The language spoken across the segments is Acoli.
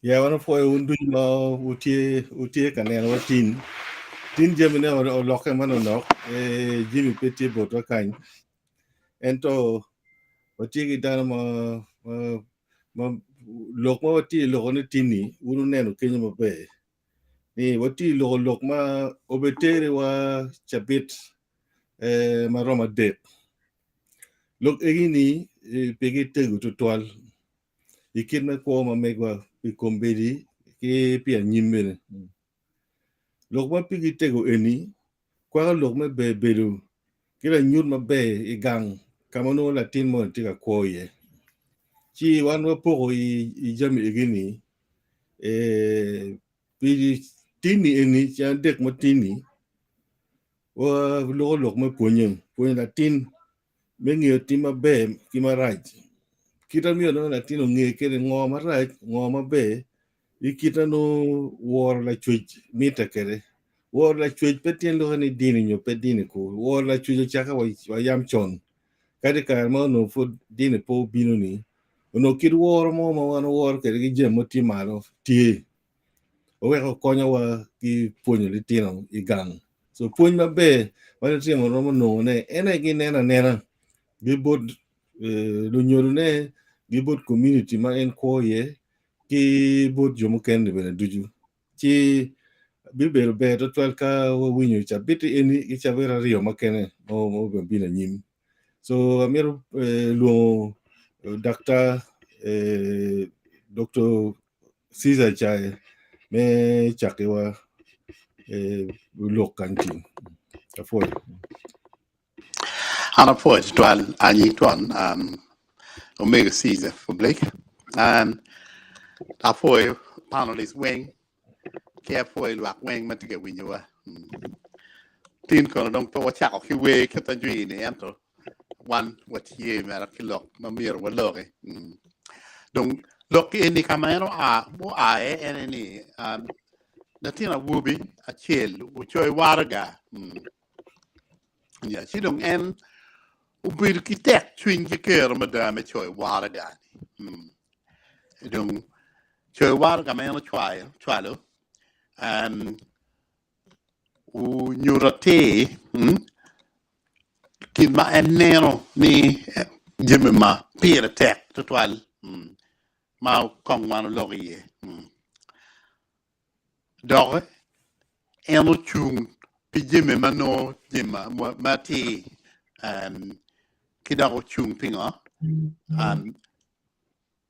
Ya wan opwoyo wun ducu ma wutye wutye ka nenowa tin. Tin jamine olokke manonok, eh, Jimmy pe tye botwa kany. Ento watye ki dano ma, ma, ma lok ma watye i loko ni tin-ni wun wuneno kenyo maber ni watye i loko lok ma obeteriwa cabit eh, ma romo adek. Lok egi-ni eh, pigi tego tutwal i kit me kwo ma megwa pi kombeddi ki pi anyim bene. Lok ma pigi tego eni kwako lok me ber bedo ki lanyut maber i gang ka ma nongo latin moni tye ka kwo iye. Ci wan wapoko i jami egi-ni pi tini eni ceng adek ma tini waloko lok me pwonye, pwonyo latin me ngeyo tim maber ki marac. Kit ma myero nongo latin onge kwede ngo marac ngo maber i kit ma nongo woro lacwec mitte kwede. Woro lacwec pe tyen lok ni dini nyo pe dini ku, woro lacwec ocakke wa yam con kadi i kare ma onongo pud dini pe obino ni onongo kit woro mo ma wan waworo kwede ki jami ma tye malo tye. Oweko konyowa ki pwonyo litino i gang. So pwony maber ma litino romo nongone en aye gineno anena ki bot lunyodone ki bot community ma en kwo iye ki bot jo mukene bene ducu. Ci bibedo ber tutwal ka wawinyo cabit eni ki cabit aryo mukene ma obino anyim. So amito lwongo daktar Dr. Caesar Cae me cakiwa lok kany tin. Apwoyo. An apwoyo tutwal anyi twon omego Caesar Public. Apwoyo panelist weng ki apwoyo lwak weng ma tye ka winyowa. Tin kono dong pe wacako ki wer kit ajwi-ni ento wan watye mere ki lok ma myero waloki. Dong lok eni ka ma en oa mua iye ene ni latin awobi acel ocoyo waraga ci dong en obedo ki tek cwiny ki kero mada me coyo waraga-ni. Dong coyo waraga ma en ocwayo ocwalo onyuto atir gin ma en neno ni jami ma pire tek tutwal ma kong wan oloko iye dok en ocung pi jami ma nongo jami ma atir ki dok ocung pingo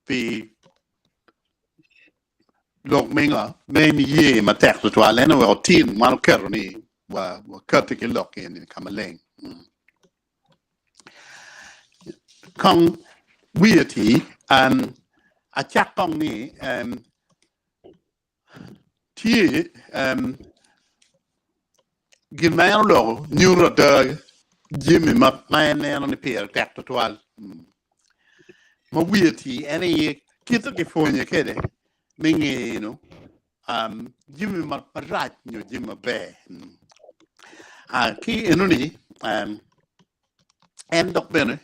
pi Lok me ngo? Me niye matek tutwal en oweko tin wan oketo ni wakati ki lok eni ka maleng. Kong wiye ti acak kong ni tye gin ma en oloko nyuto ada jami ma en neno ni pire tek tutwal. Ma wiye tye en aye kit ma kipwonye kwede me ngeno jami marac nyo jami maber. Ki enoni en dok bene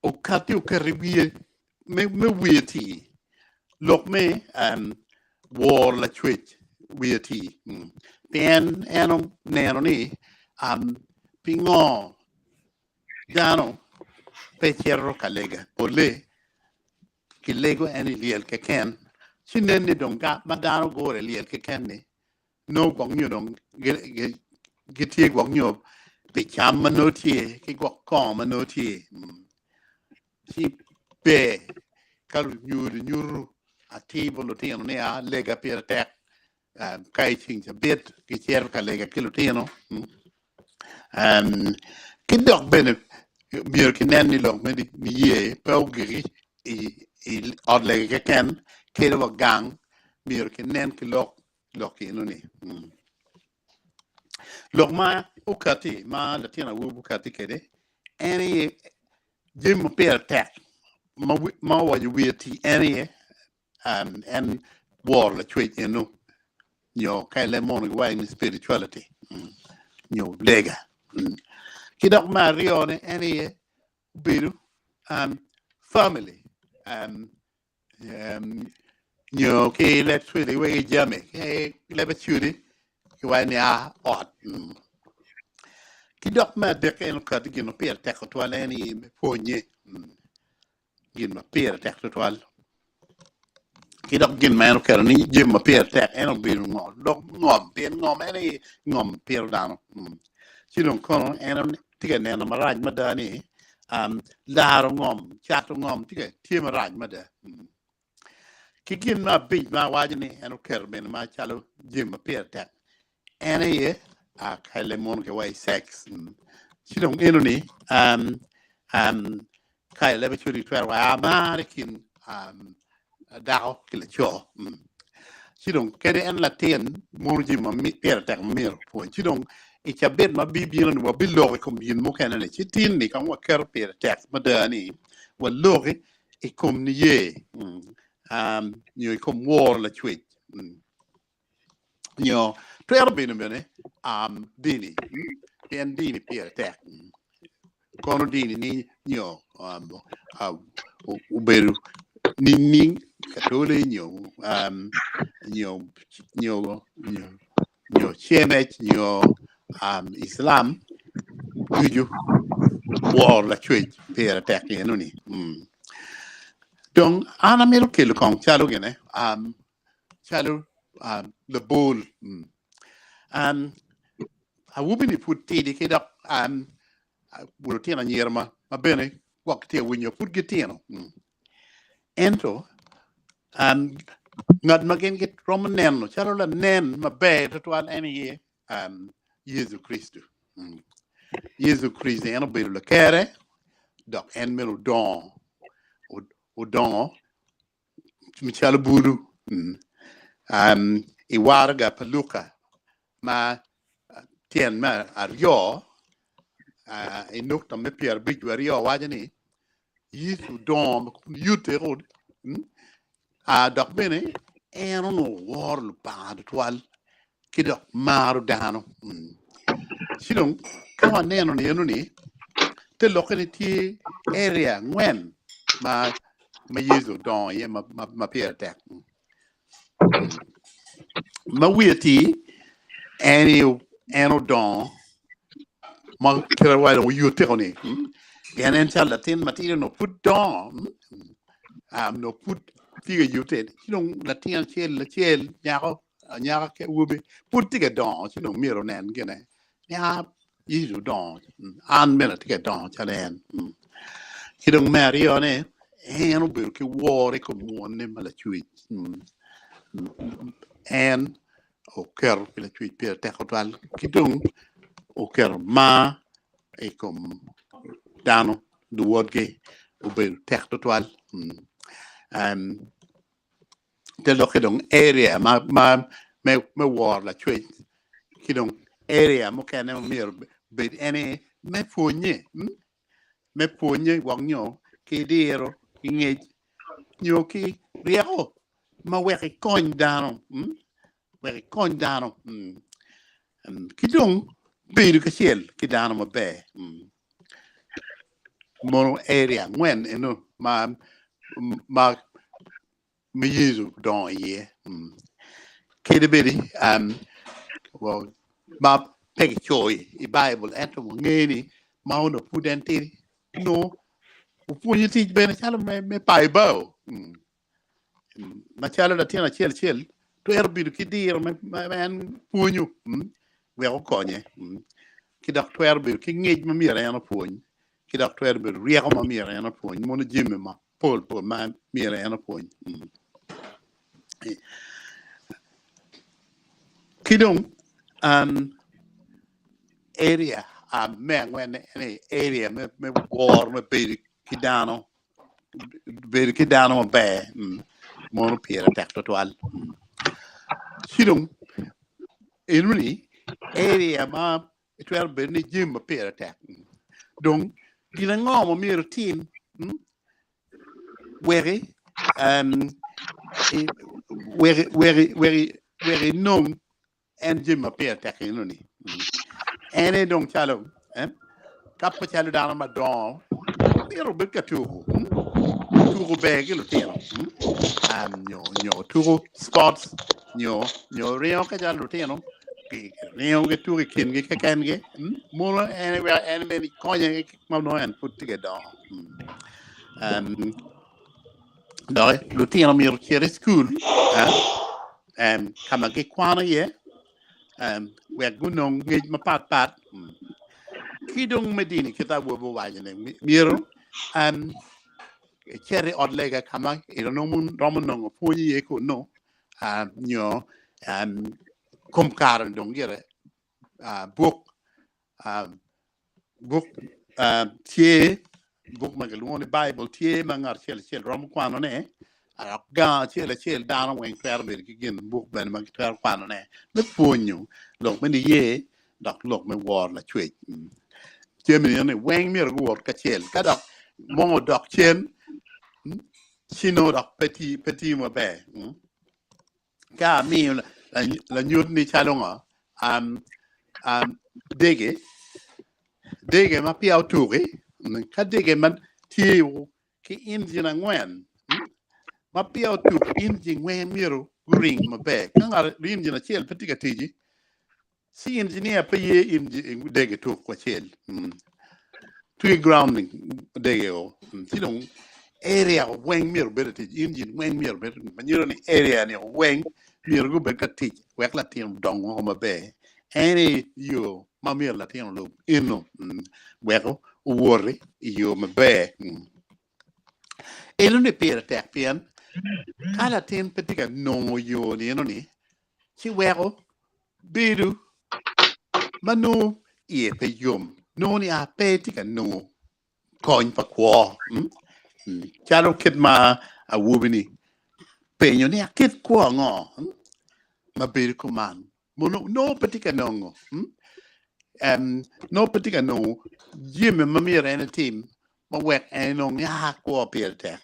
okati oketo i wiye me wiye atir lok me woro lacwec wiye atir pien en oneno ni pingo dano pe cito ka lega polle kilego en i lyel keken ci nen ni dong ma dano gure i lyel keken ni nongo gwok nyo dong gitye gwok nyo pi cam ma nongo tye ki gwok kongo ma nongo tye ci ber ka lunyodo nyuto atir bot lutino ni a lega pire tek ka i ceng cabit gicito ka lega ki lutino ki dok bene myero kinen ni lok me niye pe ogiki i ot lega keken kadi wa gang myero kinen ki lok lok eno-ni. Lok ma okatti ma latin awobi okatti kwede en aye jami ma pire tek ma owaco wiye ti en aye en woro lacwec eno nyo ka i leb munu giwaco ni spirituality nyo lega. Ki dok me aryone en aye obedo family nyo ki leb Swahili wegi jami ki leb Acholi kiwaco ni a ot. Ki dok me adek en okati gin ma pire tek tutwal en aye me pwonye gin ma pire tek tutwal. Ki dok gin ma en oketo ni jami ma pire tek en obedo ngo dok ngom pien ngom en aye ngom pito dano ci dong kono en tye ka neno marac mada ni laro ngom cato ngom tye marac mada ki gin me abic ma awaco ni en oketo bene macalo jami ma pire tek en aye kele mono ki wa i sex ci dong eno ni ka i leb Acholi twero wa amar i kin dako ki laco ci dong kadi en latin mono jami ma pire tek ma myero opwony ci dong i cabit ma bibino ni wabiloko i kom gin mukene ni ci tin ni kong waketo pire tek mada ni waloki i kom niye nyo i kom woro lacwec. Nyo twero bedo bene dini, pien dini pire tek. Kono dini ni nyo obedo nining, Katoli nyo nyo nyo CMH nyo Islam ducu woro lacwec pire tek enoni. Dong an amito kelo kong calo gine calo labol awobi-ni pud tidi ki dok lutino anyira ma bene gwok gitye ka winyo pud gitino ento ngat ma gin giromo neno calo lanen maber tutwal en aye Yecu Kricito. Yecu Kricito en obedo lakere dok en bene odongo odongo macalo bulu i waraga pa Luka ma tyen me aryo i nukta me pyerabic wiye aryo waco ni Yecu odongo kun yute dok bene en onongo woro Lubanga tutwal ki dok maro dano. Ci dong ka waneno ni eno ni te lokke ni tye area angwen ma ma Yecu odongo iye ma pire tek. Ma wiye atir en ni en odongo ma kite wa dong oyutiko ni pien en calo latin matidi onongo pud dongo onongo pud tye ka yute ci dong latin acel acel nyako anyaka ki awobi pud tye ka dongo ci dong myero onen gine nia Yecu odongo an bene atye ka dongo calo en ki dong me aryone en obedo ki woro i kom wonne ma lacwec en oketo pi lacwec pire tek tutwal ki dong oketo mar i kom dano luwotgi obedo tek tutwal. Te lokke dong area ma ma me me woro lacwec ki dong area mukene ma myero obed ene me pwonye me pwonye gwok nyo ki diro ki ngec nyo ki ryeko ma wek ikony dano wek ikony dano ki dong bedo kacel ki dano maber mono area angwen eno ma ma ma Yecu odongo iye kadi bed ma pe kicoyo i Baibul ento wangeyo ni ma onongo pud en tidi onongo opwonyo tic bene calo me payo bao. Macalo latin acel acel twero bedo ki diro ma en pwonyo wek okonye, ki dok twero bedo ki ngec ma myero en opwony, ki dok twero bedo ryeko ma myero en opwony, mono jami mapol pol ma myero en opwony. Ki dong area me angwenne en aye area me woro me bedo ki dano bedo ki dano maber mono pire tek twatwal ci dong enoni area ma itwero bedo ni jami ma pire tek dong gin ango ma myero itim weki weki weki weki weki inong en jami ma pire tek enoni en aye dong calo. Ka pe calo dano madongo myero obed ka tuku. Tuku ber ki lutino nyo nyo tuku sports nyo nyo ringo ka calo lutino ringo gituko i kingi kekengi mono en weko en bene konye ma nongo en pud tye ka dongo. Dok lutino myero ocit i cukul ka ma gikwano iye wek gunong ngec mapatpat ki dong me dini kit ma awobi owaco ni myero icit i ot lega ka ma iromo nongo pwony iye kunu nyo kom kare ni dong gire buk Buk tye buk ma kilwongo ni Baibul tye ma ngat acel acel romo kwanone dok gang acel acel dano weng twero bedo ki gin buk bene ma gitwero kwanone me pwonyo lok me niye dok lok me woro Lacwec. Jami eni weng myero guwot kacel ka dok mo odok cen ci nongo dok pe tiyo maber. Ka amiyo lanyut ni calo ngo dege, dege ma peya otuki, ka dege ma tye ki injin angwen ma peya otuk injin weng myero guring maber. Ka ngat injin acel pe tye ka tic, ci injinia pe ye injin dege tuk wacel. Tye ki grounding dege o ci dong area weng myero obed atic injin weng myero obed ma nyuto ni area ni weng myero gubed ka tic wek latin odong woko maber en aye yo ma myero latin olub eno wek owoti i yo maber. Eno ni pire tek pien ka latin pe tye ka nongo yo ni eno ni ci weko bedo ma nongo iye pe yom, nongo ni a pe etye ka nongo kony pa kwo. Calo kit ma awobi-ni penyo ni akit kwo ango ma bedo kuman? Mono nongo pe tye ka nongo, nongo pe tye ka nongo jami ma myero en etim ma wek en enong ni a kwo pire tek.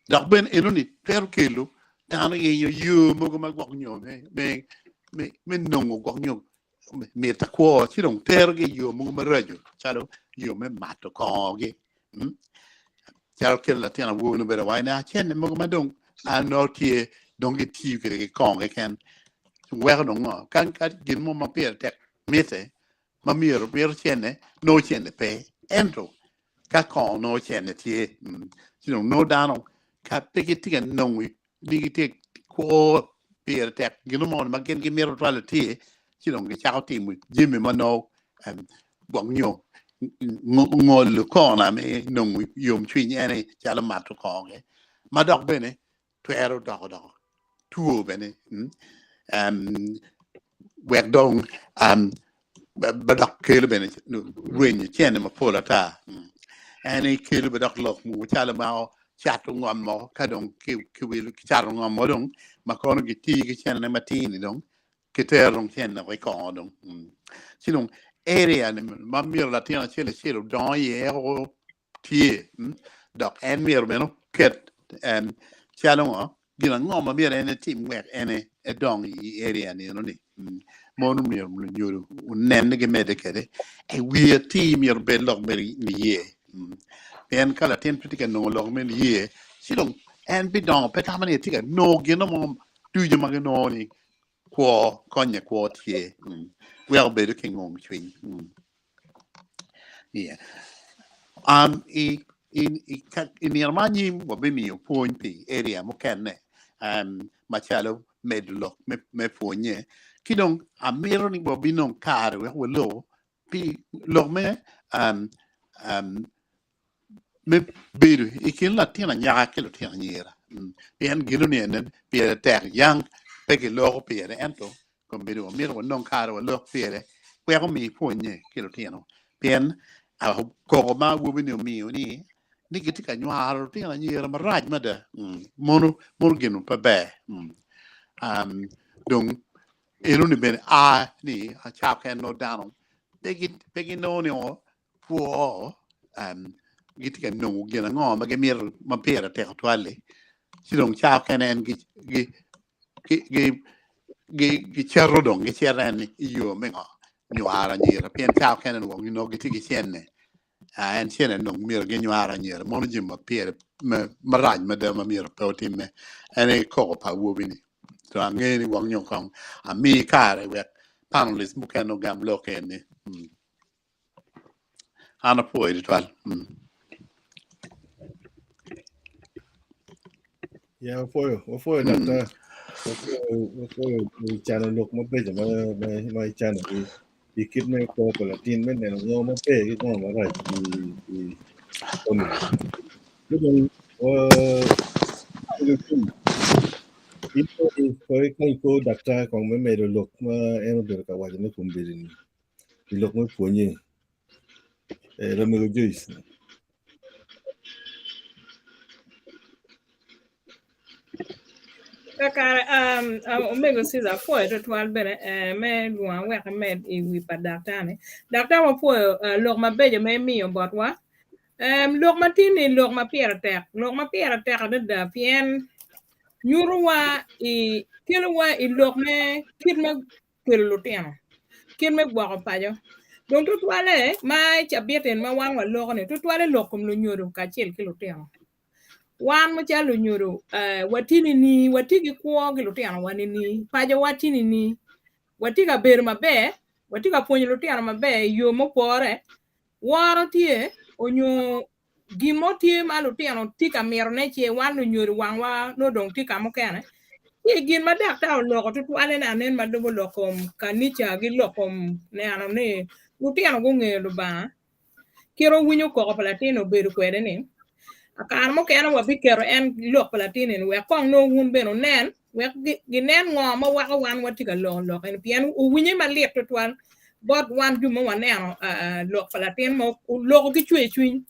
Dok bene enoni twero kelo dano yenyo yo mogo ma gwok nyo me nongo gwok nyo mit kwo ci dong terogi i yo mogo maraco calo yo me mato kongogi calo kit latin awobi-ni obedo waco ni cente mogo ma dong an nongo tye dong gitiyo kwede ki kongo keken weko dong ngo ka gin mo ma pire tek mitte ma myero mito cente nongo cente pe ento ka kongo nongo cente tye ci dong nongo dano ka pe gitye ka nongo ni gitye kwo pire tek gin mo ma gin gimito twalo tye ci dong gicako timo jami ma nongo gwok nyo ngolo kona me nongo yomcwiny ene calo mato kongo ma dok bene twero doko doko two bene wek dong ma dok kelo bene rwenyo cene mapol ata en aye kelo bene dok lok mogo calo ma cato ngom mo ka dong kicato ngom mo dong ma kono gitiyo ki cene matir-ni dong kitero dong cene woko i kongo dong ci dong area ni ma myero latin acel acel odong iye tye dok en myero bene oket calo ngo gin ango ma myero en etim wek en edong i area ni eno ni mono myero lunyodo onen ni gimedde kwede i wi atir myero obed lok me niye pien ka latin pe tye ka nongo lok me niye ci dong en bidongo pe tamo ni etye ka nongo gin mo ducu ma ginongo ni kwo konye kwo tye weko bedo ki ngom cwiny. Um, i, i, i, i nino ma anyim wabimiyo pwony pi area mukene um, macalo medo lok me, me pwonye ki dong amito ni wabinong kare wek walok pi lok me um, um, me bedo i kin latin anyaka ki lutino anyira mm. Pien gino ni ene pire tek yang pe giloko pire ento Kombeddi wamito wanong kare walok pire wek omi pwonnye ki lutino, pien koko ma awobi-ni omiyo ni ni gitye ka nywaro lutino anyira marac mada. Mono mono gin pe ber. Dong enoni bene a ni ca keken nongo dano pe ginongo ni kwo gitye ka nongo gin ango ma gimito ma pire tek tutwal-li ci dong ca kene en gicito dong gicito en i yo me ngo? nywaro anyira pien ca okene nongo nongo gitye ki cene ah, en cene nongo myero ginywar anyira mono jami ma pire ma- marac mada ma myero pe otimme en aye koko pa awobi-ni so angeyo ni gwok nyo kong ami kare wek panelist mukene ogam lok eni mm. An apwoyo tutwal. Mm. Ya wapwoyo, wapwoyo Mm. daktar. Wapwoyo, wapwoyo cano lok mabeco ma ma ma icano i i kit me kwo pa latin me neno ngo maber ki ngo marac i i family. Dong wa in ko ikony ko daktar kong me medo lok ma en obedo ka waco ne kombeddi ni i lok me pwonye. Eh, Lamego Joyce. Kakare, um, um, omego Caesar apwoyo twatwal bene eh, me lwonga wek amed i wi pa daktar-ni. Daktar wapwoyo eh, lok mabeco ma imiyo botwa. Um, lok ma tin-ni lok ma pire tek, lok ma pire tek adada pien nyutowa i kelowa i lok me kit me kelo lutino, kit me gwoko paco. Dong tutwalle ma i cabit eni ma wan waloko ni tutwalle lok kom lunyodo kacel ki lutino. Wan macalo lunyodo eh, watye nini, watye ki kwo ki lutinowa nini, pacowa tye nini, watye ka bedo maber, watye ka pwonyo lutino maber i yo mupore, woro tye onyo gin mo tye ma lutino tye ka mitone ce wan lunyodo wangwa nongo dong tye ka mukene. Ci gin ma daktar oloko tutwalle ni anen ma lubo lok kom kanica ki lok kom neno ni lutino gungeyo Lubanga kit owinyo koko pa latin obedo kwede ni akare mukene wabiketo en lok pa latin eni wek kong nongo wun bene wunen wek ginen ngo ma weko wan watye ka loko lok eni pien owinye malit tutwal bot wan jo ma waneno lok pa latin ma oloko ki cwer cwiny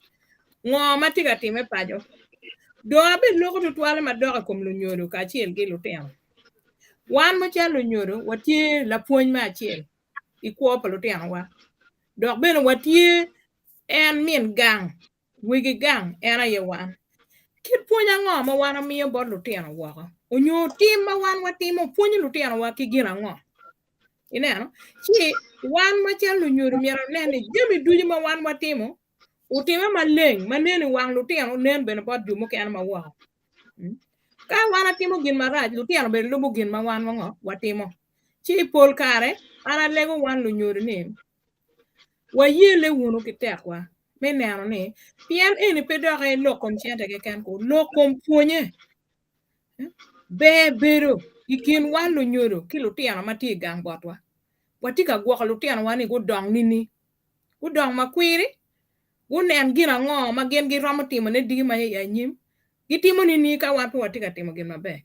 ngo ma tye ka time paco dong abed loko tutwal madok i kom lunyodo kacel ki lutino wan macalo lunyodo watye lapwony me acel i kwo pa lutinowa dok bene watye en min gang Wegi gang en aye wan. Kit pwony ango ma wan wamiyo bot lutino woko? Onyo tim ma wan watimo pwonyo lutinowa ki gin ango? Ineno? Ci wan macalo lunyodo myero wanen ni jami ducu ma wan watimo otime maleng ma nen i wang lutino nen bene bot jo mukene ma woko. Hmm? Ka wan atimo gin marac, lutino bene lubo gin ma wan wango watimo. Ci pol kare an alego wan lunyodo ni Wayelle wunu ki tekwa me neno ni pien eni pe dok aye lok kom cente keken ku, lok kom pwonye. Ber bedo i kin wan lunyodo ki lutino ma tye i gang botwa. Watye ka gwoko lutinowa ni gudong nini? Gudong makwiri? Gunen gin ango ma gin giromo timone diki ma i anyim? Gitimo nini ka wan pe watye ka timo gin maber?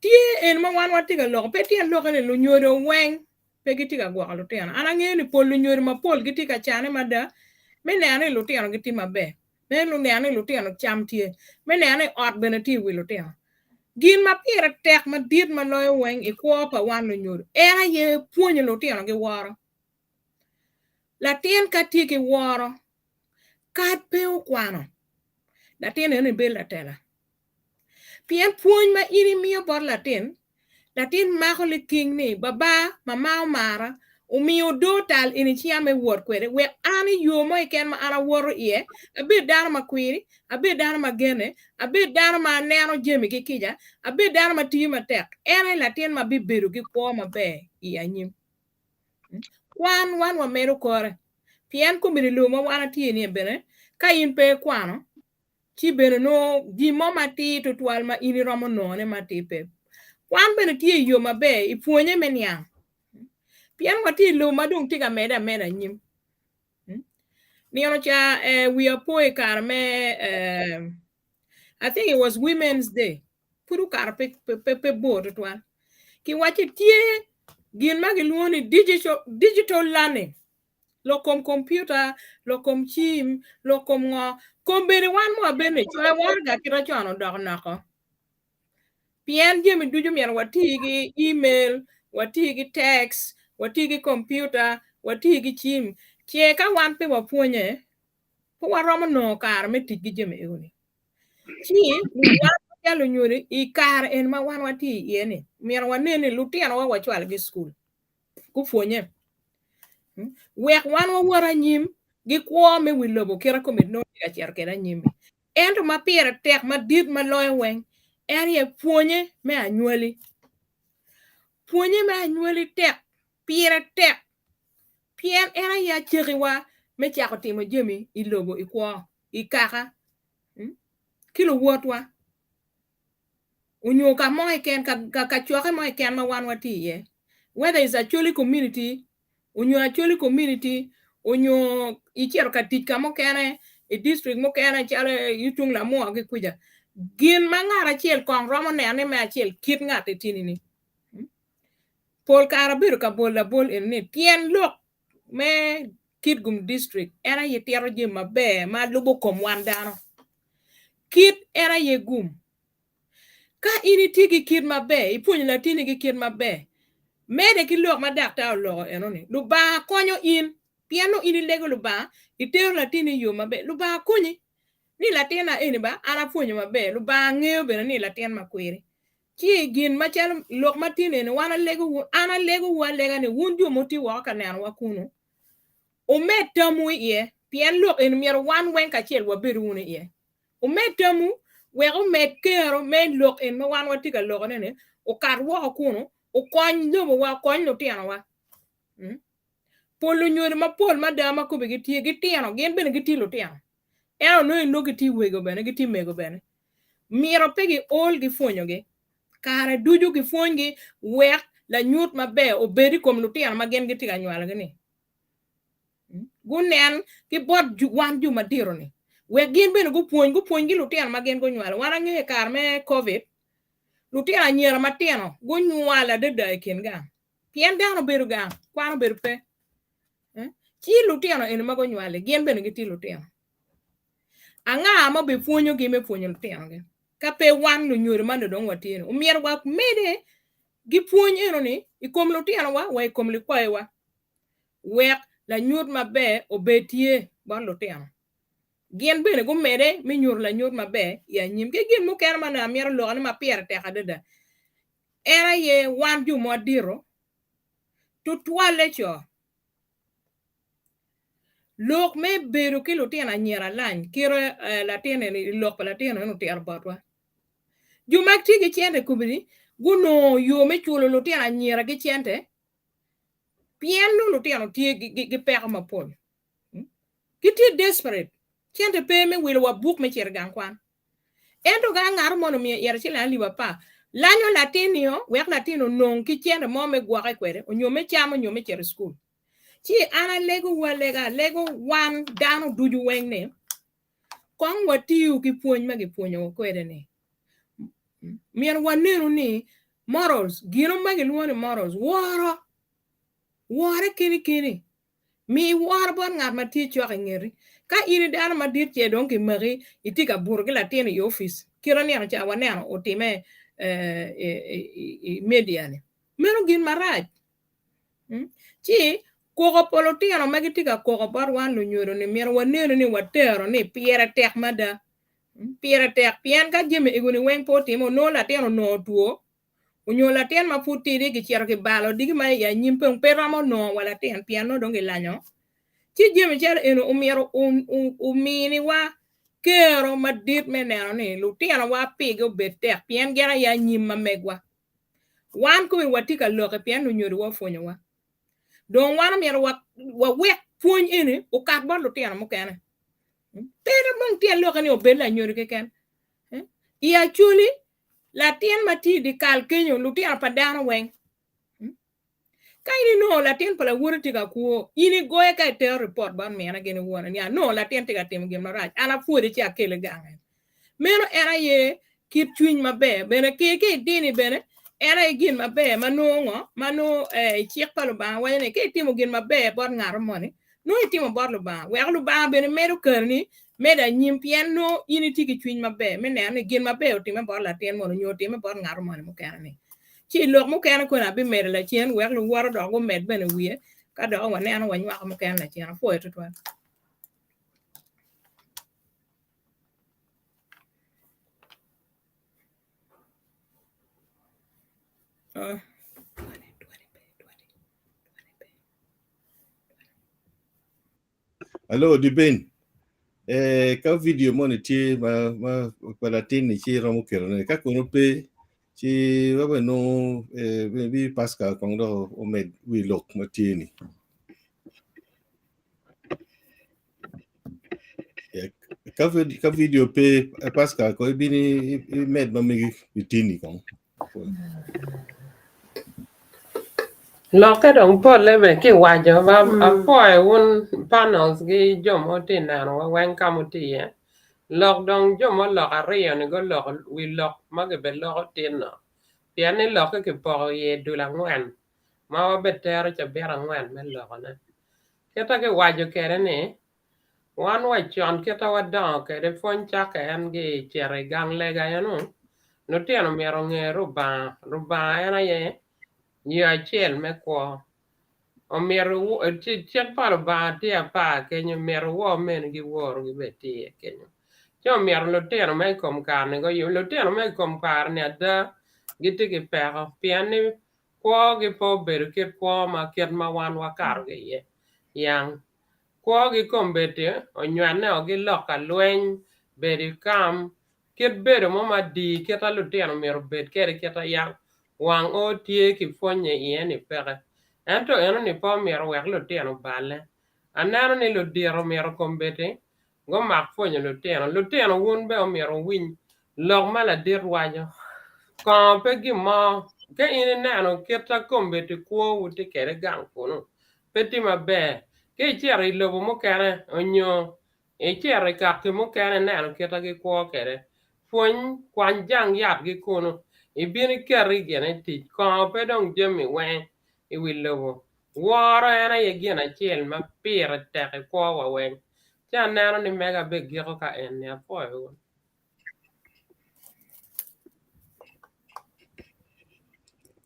Tye eni ma wan watye ka loko, pe tyen lokke ni lunyodo weng pe gitye ka gwoko lutino. An angeyo ni pol lunyodo mapol gitye ka cane mada me neno ni lutino gitye maber, me neno ni lutino cam tye, me neno ni ot bene tye i wi lutino. Gin ma pire tek madit ma loyo weng i kwo pa wan lunyodo en aye pwonyo lutino ki woro. Latin ka tye ki woro, kad pe okwano, latin eno ni bedo latela. Pien pwony ma in imiyo bot latin, latin mako liking ni, 'Baba, mama omara, omiyo odoo tal eni cinga me wot kwede wek an i yo mo keken ma an awoto iye, abed dano ma kwiri, abed dano ma gene, abed dano ma neno jami ki kica, abed dano ma tiyo matek. En aye latin ma bibedo ki kwo maber i anyim. Kwan wan wamedo kore, pien komiti lobo ma wan atye ni bene, ka in pe ikwano, ci bene nongo gin mo matir tutwal ma in iromo nongone matir pe. Kwan bene tye i yo maber i pwonye me niang. Pien watye i lobo ma dong tye ka medde ameda anyim. Nino ca eh, wiya po i kare me eh, I think it was Women's Day. Pud okato pe, pe, pe, pe bor tutwal. Kiwacci tye gin ma gilwongo ni digital, digital learning. Lok kom kompiuta, lok kom cim, lok kom ngo. Kombeddi wan ma wabene coyo waraga kite con odoko noko. Pien jami ducu myero wati ki email, wati ki text, wati ki kompiuta, wati ki cim. Ce ka wan pe wapwonye, pe waromo nongo kare me tic ki jami ego-ni. Ci wan macalo lunyodo i kare eni ma wan watye iye-ni, myero wanen ni lutinowa wacwalogi i cukul. Gupwonye. Wek wan wawot anyim gi kwo me wi lobo kite kome nongo tye ka cito kwede anyim-mi. Ento ma pire tek madit ma loyo weng en aye pwonye me anywali. Pwonye me anywali tek, pire tek pien en aye acekiwa me cako timo jami i lobo i kwo, i kaka ki luwotwa onyo ka mo keken ka kacokke mo keken ma wan watye iye whether is Acholi community onyo Acholi community onyo icito ka tic ka mukene i district mukene calo i tung Lamua ki kuca gin ma ngat acel kong romo neno ni me acel kit ngat etini ni pol kare abedo ka bolo labol eni ni tyen lok me Kitgum district en aye tito jami maber ma lubo kom wan dano kit en aye gum Ka in itye ki kit maber, ipwonyo latinni ki kit maber, medde ki lok ma daktar oloko enoni, Lubanga konyo in. Pien nongo in ilego Lubanga, itero latinni i yo maber, Lubanga konyi ni latinna eni ba an apwonyo maber, Lubanga ngeyo bene ni latin makwiri. Ci gin macalo lok ma tin eni wan alego wun, an alegowu alega ni wun jo ma wutye woko ka nenowa kunu, wumed tamwu iye, pien lok eni myero wan weng kacel wabedu wunu iye. Wumed tamwu wek omed kero me lok en ma wan watye ka lokone-ni okat woko kunu, okony lobowa, okony lutinowa. Pol lunyodo mapol mada ma kobbe gitye gitino, gin bene gitye lutino, ento nongo inongo gitye wego bene, gitye mego bene. Myero pe giol ki pwonyogi. Kare ducu gipwonygi wek lanyut maber obed i kom lutino ma gin gitye ka nywalogi-ni. Gunen ki bot wan jo madito-ni wek gin bene gupwony, gupwony ki lutino ma gin gunywalo. Wan angeyo i kare me Covid, lutino anyira matino gunywal adada i kin gang pien dano obedo gang, kwan obedo pe. Ci lutino eni ma gunywal-li gin bene gitye lutino. Anga ma obipwonyogi me pwonyo lutinogi ka pe wan lunyodo ma dong watye-ni? Omyero wamedde ki pwony enoni i kom lutinowa wa i kom likwayowa. Wek lanyut maber obed tye bot lutino. Gin bene gumedde me nyuto lanyut maber i anyim. Ki gin mukene ma onongo amito lokone ma pire tek adada en aye wan jo ma wadito, tutwalle co. Lok me bedo ki lutino anyira alany kite latin eni i lok pa latin eni otito botwa. Jo ma gitye ki cente i kobedi gunongo yo me culo lutino anyira ki cente Pien nongo lutino tye gi peko mapol. Gitye desperate. Cente pe me wilo wa buk me cito i gang kwan. Ento ka ngat moni omiyo ite ciling alip apar, lanyo latin-nio wek latin onong ki cente mo me gwoke kwede onyo me cam onyo me cito i cukul. Ci an alegowu alega, alego wan dano ducu weng ni, kong watiyu ki pwony ma gipwonyowa kwede-ni. Myero wanenu ni morals, gino ma gilwongo ni morals, woro, wore keni keni. Mi woro bot ngat ma tye cok i ngeti. Ka in i dano madit ce dong kimaki itye ka buto ki latin i opic, kite nino ca waneno otime i media ni, meno gin marac. Ci koko pa lutino ma gitye ka koko bot wan lunyodo ni myero wanenu ni watero ni pire tek mada. Pire tek pien ka jami ego-ni weng pe otime onongo latin onongo two onyo latin ma pud tidi kicito kibalo diki ma i anyim pe pe romo nongo wa latin pien nongo dong kilanyo. Ci jami calo eni omyero ominiwa kero madit me neno ni lutinowa pigi obed tek pien gin aye anyim ma megwa. Wan kome watye ka lokke pien lunyodowa opwonyowa. Dong wan omyero wawek pwony eni okat bot lutino mukene. Pe dong tyen lokke ni obed lanyodo keken. I Acholi, latin ma tye i dye kal kenyo lutino pa dano weng. Ka in inongo latin pa lawoti tye ka kwo, in igoye ka itero ripot bot mine gin wone ni anongo latin tye ka timo gin marac, an apwode ci akele gange. Meno en aye kit cwiny maber bene ki ki i dini bene en aye gin maber ma nongo ngo ma nongo i cik pa Lubanga waco ni ka itimo gin maber bot ngat moni nongo itimo bot Lubanga weko Lubanga bene medo keroni medo anyim pien nongo in itye ki cwiny maber me neno ni gin maber otime bot latin moni nyo otime bot ngat moni mukene ni. Ci lok mukene koni abimedo lacen wek luwote dok gumed bene wiye ka dok waneno wanywako mukene lacen. Apwoyo tutwal. Alo Dibin. Eh, ka video moni tye ma ma pa latin-ni ci iromo ketone. Ka kono pe, ci wabe nongo eh, maybe Pascal kong dok omed wi lok ma tye ni. Eh, Ka, vid- ka video pe, eh, Pascal ko ibin i- imed ma megi pi tini kong. Lokke dong polle bene kiwaco ba apwoyo wun panels ki jo ma tye nenowa weng ka ma wutye iye lok dong jo ma oloko aryo-ni guloko wi lok ma gibeloko tin-no pien ni lokke kipoko iye dul angwen ma wabitero cabit angwen me lokone kita kiwaco kwede ni Wan wa con kita wadongo kwede pwony cakke en gi cito i gang lega eno, lutino myero onge Rubanga, Rubanga en aye yo acel me kwo. Omyero cik pa Lubanga tye apar kenyo, myero wor meni ki woru gi bene tye iye kenyo. Ci omyero lutino me i kom kare-ni guyub, lutino me i kom kare-ni ada gitye ki peko pien ni kwogi pe obedo kit kwo ma kit ma wan wakato ki iye yang. Kwogi kombeddi onywenneo ki lok ka lweny, bedo i kam, kit bedo mo madii kita lutino myero obed kwede kita yam wang o tye ki pwonye iye ni peke. Ento enoni pe omyero owek lutino oballe. Aneno ni ludito myero kombeddi gumak pwonyo lutino. Lutino wun bene omyero wuwiny lok ma ladit waco. Kongo pe gin mo. Ka in ineno kit ma kombeddi kwowu tye kwede gang kunu, pe tye maber. Ka icito i lobo mukene onyo icito i kaki mukene ineno kit ma gikwo kwede, pwony, kwany jang yatgi kunu, ibin iket i gine i tic. Kongo pe dong jami weng i wi lobo. Woro en aye gin acel ma pire tek i kwowa weng. Ci aneno ni mega abegiko ka eni. Apwoyo wun.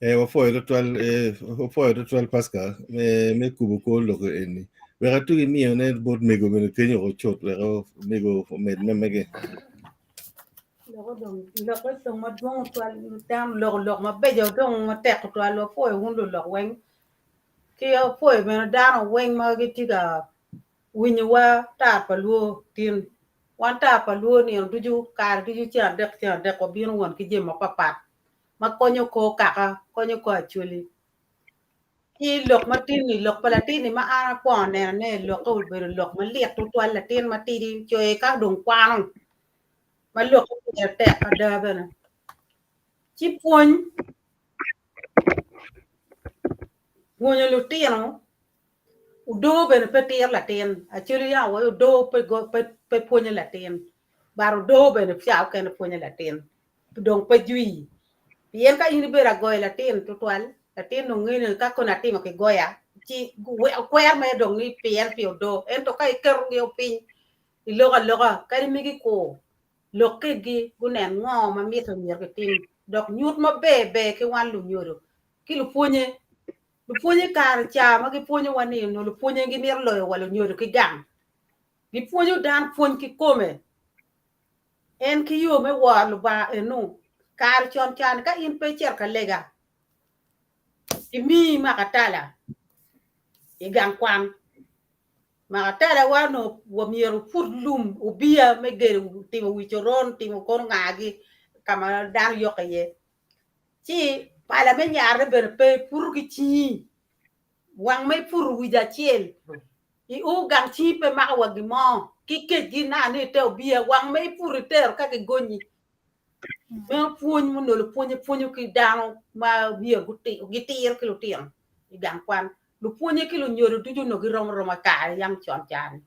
Eh, wapwoyo twatwal, eh, wapwoyo twatwal Pascal me, me kubo kor lok eni. Wek atugi miyone bot mego bene kenyo oko cut wek mego omed me mege. Loko dong loko dong madwong twal dano loko lok mabeco dong matek twal wapwoyo wun lulok weng ki apwoyo bene dano weng ma gitye ka winyowa tar pa lwo tin wan tar pa lwo nino ducu kare ducu ceng adek ceng adek wabino won ki jami mapapat ma konyo kor kaka konyo kor acholi Ki lok matin-ni, lok pa latin-ni ma an akwongo nenone lokke obedo lok malit tutwal latin matidi coye ka dong kwano ma lokke pire tek ada bene. Ci pwony pwonyo lutino odoo bene pe tiro latin actually ya wa odoo pe pe pwonyo latin but odoo bene ca okene pwonyo latin dong pe jwi pien ka in ibedo agoyo latin tutwal latin dong ngeyo ni ka koni atimo kigoya ci kwer mere dong ni pien pi odoo ento ka iketo gi piny iloko aloka kadi migi kur lok kedgi gunen ngo ma mitte myero gitim dok nyut maber ber ki wan lunyodo ki lupwonye lupwonye kare ca ma gipwonyowa ni onongo lupwonye gimito loyo wa lunyodo ki gang gipwonyo dano pwony kikome En ki yo me woro Lubanga enu. Kare con can ka in pe icito ka lega, kimiyi makatala i gang kwan. Makatala wa onongo wamyero waput lum obiya me gedo timo wi coron timo kono ngagi ka ma dano yokke iye. Ci pala me nyarone bene pe iputo ki cingi. Wang ma iputo wic acel I o gang cingi pe mako wa gin mo ki kecgi naka ni ite obiya wang ma iputo itero ka gigonyi. Meno pwony ma onongo lupwonye pwonyo ki dano ma myero gitiro ki lutino i gang kwan. Lupwonye ki lunyodo ducu onongo girom aroma i kare yam con ca-ni.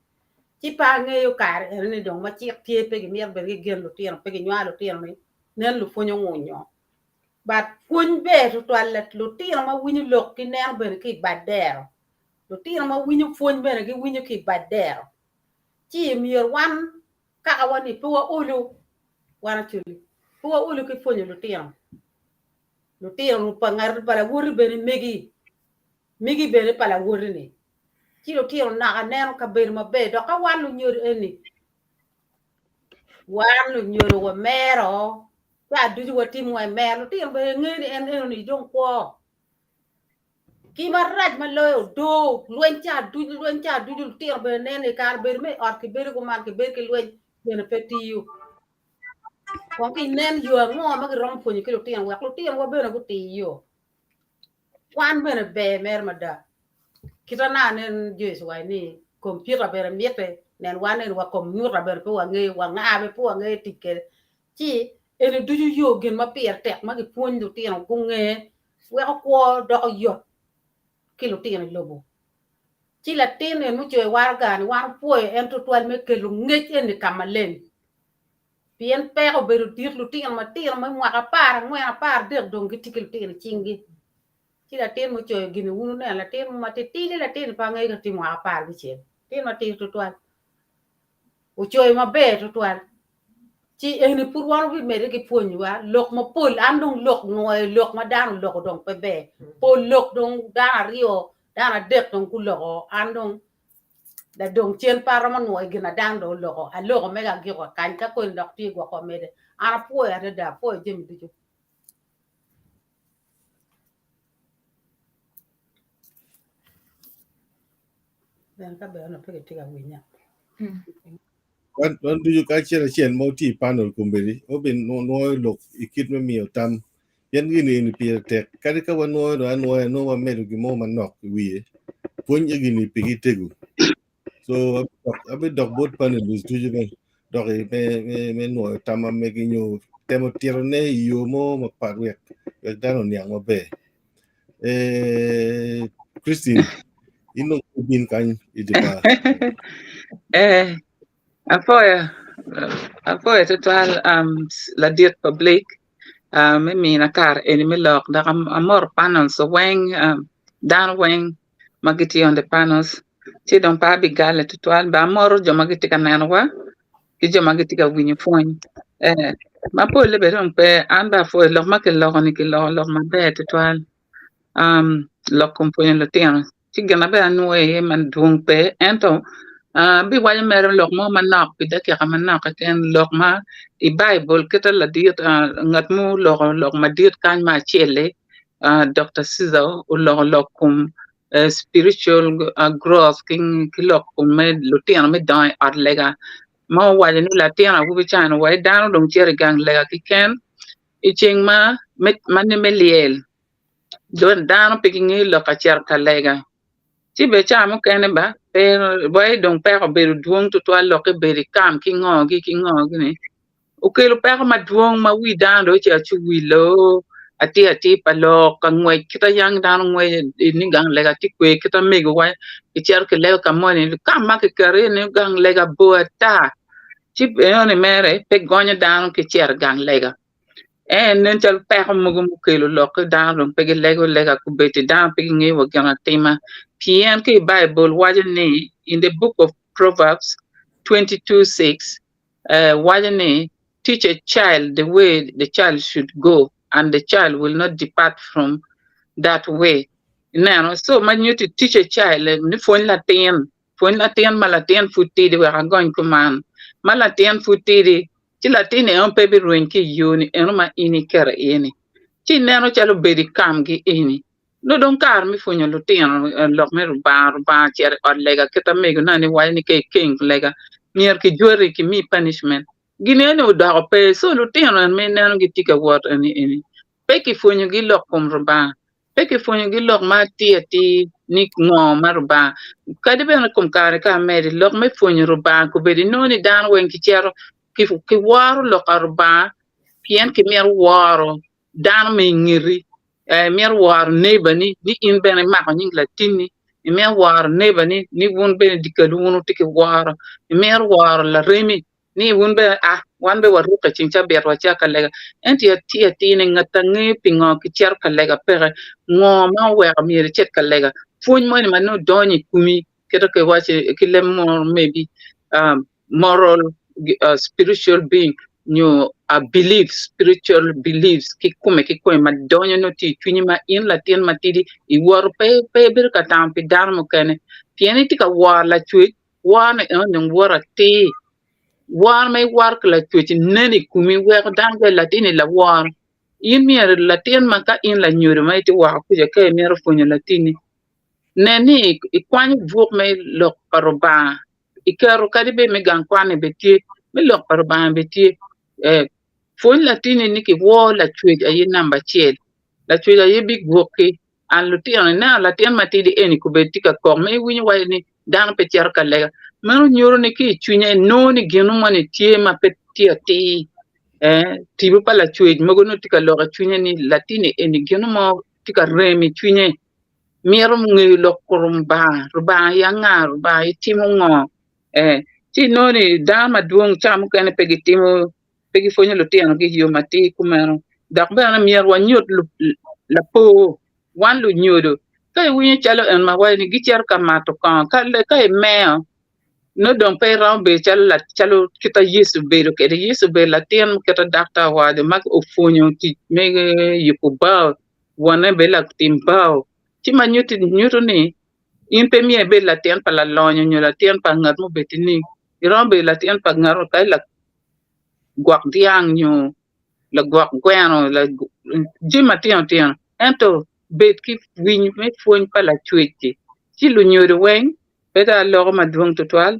Ci pe angeyo kare eno-ni dong ma cik tye pe gimito bene gigen lutino pe ginywalo lutino ni nen lupwonye ongunyo. But pwony ber tutwal lutino ma winyo lok gineno bene ki i bad dero. Lutino ma winyo pwony bene giwinyo ki i bad dero. Ci myero wan kakawa ni pe waolu, wan Acholi, pe waolu ki pwonyo lutino. Lutino pa ngat pa lawoti bene megi, megi bene pa lawoti ni. Ci lutino naka neno kabedo maber dok ka wan lunyodo eni, wan lunyodo wamero, ca ducu watimo wa i mero, lutino bene ngeyo ni en eno ni dong kwo. Ki marac ma loyo odoo, lweny ca ducu, lweny ca ducu, lutino bene neno i kare bedo me i ot kibedo kuman, kibedo ki lweny bene pe tiyo. Kong inen yo ango ma giromo pwonyo ki lutino wek lutinowa bene guti yo. Kwan bene ber mere mada. Kita na nen Joyce owaco ni kompiuta bene mitte, nen wan eni wa kompiuta bene pe wangeyo, wa nga bene pe wangeyo tic kwede. Ci eni ducu yo gin ma pire tek ma gipwony lutino gunge weko kwo doko yot ki lutino i lobo. Ci latin eni mucoyo waraga-ni wan opwoyo en tutwal me kelo ngec eni ka maleng. Pien peko obedo dit lutino matino me mwaka 14 13 dong gitye ki lutino i cinggi. Ci latin mucoyo gin-ni wun wuneno latin mo matitidi latin pe angeyo ka tye mwaka 16 latin matidi tutwal ocoyo maber tutwal. Ci eni pud wan wabimedde ki pwonyowa lok mapol an dong lok nwoyo lok ma dano oloko dong pe ber pol lok dong dano aryo dano adek dong guloko an dong ladong cen pe aromo nwoyo gin na dano dong oloko aloko mega agiko kany ka koni dok tye gwoko amede an apwoyo adada apwoyo jami ducu. Bene ka bene pe gitye ka winya. Wan wan ducu ka acel acel ma otye i panel kombeddi obin nwoyo lok i kit me miyo tam pien gini eni pire tek kadi ka wanwoyo dong anwoya nongo wamedo gin mo manok i wiye pwony egini pigi tego so abidok bot panelist ducu me dok me me me nwoyo tam ma megi nyo temo titone i yo mo mapat wek wek dano oniang maber. Eh, Christine, in dong ibin kany i dye bar. Eh, apoyo, apoyo tutwal um, ladit pa Blake um, me mina kare eni me lok dok amoro panels weng um, dano weng ma gitye on the panels ci dong pe abigale tutwal ba amoro jo ma gitye ka nenowa ki jo ma gitye ka winyo pwony eh, ma polle bene dong pe an bene apwoyo lok ma kiloko ni kiloko lok maber tutwal um, lok kom pwonyo lutino ci gin na bene anwoyo iye madwong pe ento uh, abiwaco mere lok mo manok pi dakika manok keken lok ma i Baibul kite ladit uh, ngat mo oloko lok madit kany ma acel-li uh, Dr. Caesar oloko lok kom spiritual growth ki lok kom me lutino me dongo i ot lega ma owaco ni latin awobi ca ni wai dano dong cito i gang lega keken i ceng ma me lyel dano pe gingeyo lok ka cito ka lega ci bene ca mukene ba pe wai dong peko obedo dwong tutwal lokke bedo i kam ki ngo gi ki ngo gini. Okelo peko madwong ma wi dano dong ocito ci owilo atir atir pa lok ka ngwec kit ma yang dano ngweco ni gang lega tye kwe kit ma mego wa kicito kilego ka moni ka ma kiketo iye ni gang lega bor ata ci enoni mere pe gonyo dano ki cito i gang lega en nen calo peko mogo mukelo lok ki dano dong pe gilego lega kubedi dano pe gingeyo wa gin atima pien ki i Baibul waco ni in the book of Proverbs 22:6 waco ni, Teach a child the way the child should go, and the child will not depart from that way. Ineno? So ma nyutti teach a child ni pwony latin, pwony latin ma latin pud tidi wek agony kuman. Ma latin pud tidi, ci latin eno pe birweny ki i yo ni eno ma in iketo iye ni. Ci ineno calo bedo i kamgi eni. Nongo dong kare me pwonyo lutino lok me Rubanga, Rubanga cito i ot lega kit amego-na ni waco ni ka ikeng lega myero kijweri kimi punishment. Gin eni odoko pe so lutino eni ma ineno gitye ka wot eni eni pe kipwonyogi lok kom Rubanga, pe kipwonyogi lok ma atir atir ni ngo ma Rubanga kadi bene kom kare ka amedi lok me pwonyo Rubanga kobedo inongo ni dano weng gicito kiworo lok pa Rubanga pien kimito woro dano ma ingeti Imito woro neighbor ni ni in bene imako nying latinni, imito woro neighbor ni ni wun bene dyekal wun wutye ki woro, imito woro laremi ni wun bene ah wan bene warukke i ceng cabit wacito ka lega. Ento i atir atir ni ngat a ngeyo pingo kicito ka lega peke, ngo ma oweko myero icit ka lega, pwony moni ma nongo donyo i komi kit ma kiwaco ki leb munu maybe moral spiritual being nyo belief spiritual beliefs kikome kikome ma donyo nongo tye i cwinyi ma in latin matidi iwoto pe pe ibedo ka tamo pi dano mukene pien itye ka woro lacwec woro ni eno dong woto atir woro ma iworo ki lacwec nen i komi weko dano gwaci latin-ni laworo in myero latin ma ka in lanyodo ma itye woko kuca ka imito pwonyo latinni. Nen ni ikwanyo buk me lok pa Rubanga iketo kadi bed me gang kwan-ni bene tye, me lok pa Rubanga bene tye. Eh, pwony latinni ni kiwor Lacwec aye namba acel. Lacwec aye bigwoki. An lutino ineno latin matidi eni kobedo tye ka kok ma iwinyo waco ni dano pe cito ka lega. Meno nyuto ni ki i cwinye enongo ni gin moni tye ma pe tye atir. Eh, tipo pa Lacwec mogo nongo tye ka lok i cwinye ni latinni eni gin mo tye ka rem i cwinye. Mito ngeyo lok kom Rubanga, Rubanga aye anga, Rubanga aye timo ngo. Eh, ci inongo ni dano madwong ca mukene pe gitimo, pe gipwonyo lutinogi i yo matir kumeno. Dok bene myero wanyut lapor, wan lunyodo, ka iwinyo calo en ma waco ni gicito ka mato kongo, ka imeo, nongo dong pe iromo bedo calo calo kit ma Yecu obedo kwede. Yecu obedo latin ma kite daktar owaco ma opwonyo tic me yubo bao, wonne bene latim bao. Ci ma nyuto ni in pe myero ibed latin pa lalonyo nyo latin pa ngat ma obedo nining, iromo bedo latin pa ngat mo kadi lagwok dyang nyo lagwok gweno jami matino tino ento bed ki winy me pwony pa lacwec-ci. Ci lunyodo weng pe dong aloko madwong tutwal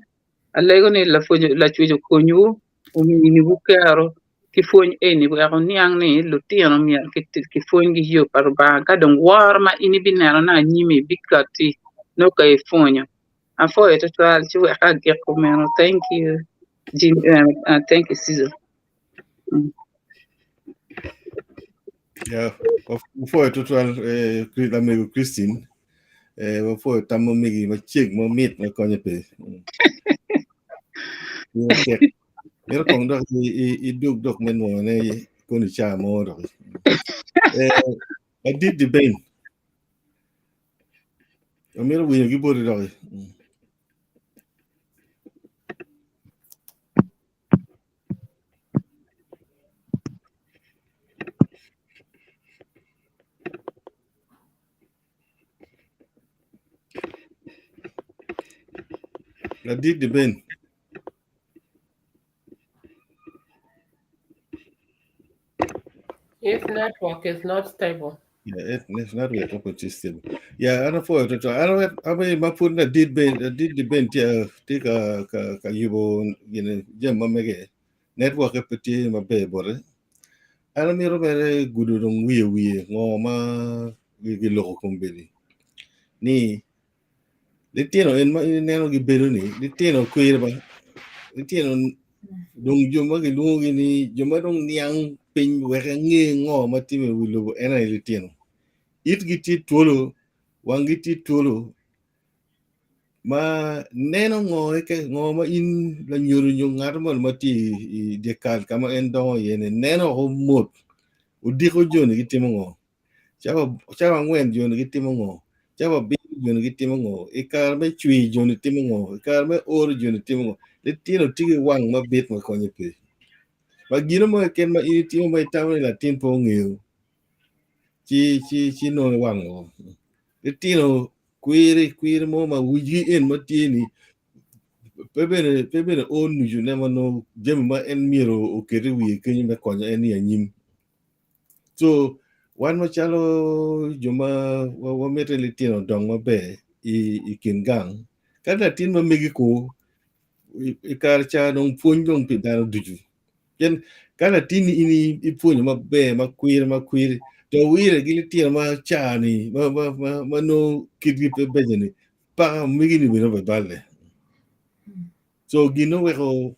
alego ni lacwec okonywu ominiwu kero ki pwony eni wek wuniang ni lutino myero kipwonygi yo pa Lubanga ka dong woro ma in ibinenone anyim-mi bikatti nongo ka ipwonyo. Apwoyo tutwal ci wek agik kumeno. Thank you thank you Caesar. Yeah, wapwoyo tutwal eh, lamego Christine. Eh, wapwoyo tam ma megi macek mamit ma konye pe. Tek. Mito kong dok idug dok me nwongone koni ca mo dok. Eh, ladit di Ben. Amito winyo ki boti dok. Ladit di Ben. His network is not stable. Yeah, it, it's not yet open system. Yeah, ana fo to to ana abe ma pud na dit ben dit di ben tia ti ka ka ka yubo gine jem ma mege network e pe tye maber bote. An amito mere gudo dong wiye wiye ngo ma giloko kombeddi ni litino en ma in ineno gibedo ni litino kwir ba litino dong jo ma gilwongogi ni jo ma dong niang piny wek ange ngo ma timme i wi lobo en aye litino itgi tye twolo wanggi tye twolo ma neno ngo keken ngo ma in lanyodo nyo ngat mo ma tye i dye kal ka ma en dongo iye ni neno woko mot odiko joni gitimo ngo Cawa angwen joni gitimo ngo? Cawa abiro joni gitimo ngo? I kare me cwir joni timo ngo? I kare me oro joni timo ngo? Litino tye ki wang mabit ma konyo pe. Ma gino mo keken ma in itimo ma itamo ni latin pe ongeyo ci ci ci nongo iwang woko. Litino kwiri kwiri mo ma wigi en ma tye ni pe bene pe bene o nucu ne ma nongo jami ma en myero oket i wiye kenyo me konyo en i anyim. So wan macalo jo ma wamito ni litino odong maber i kin gang, ka latin ma megi ko i kare ca dong pwony dong pi dano ducu. Pien ka latinni in ipwonyo maber makwiri makwiri to wire ki litino ma ca-ni ma nongo kitgi pe beco-ni paka megi-ni bene obiballe. So gin oweko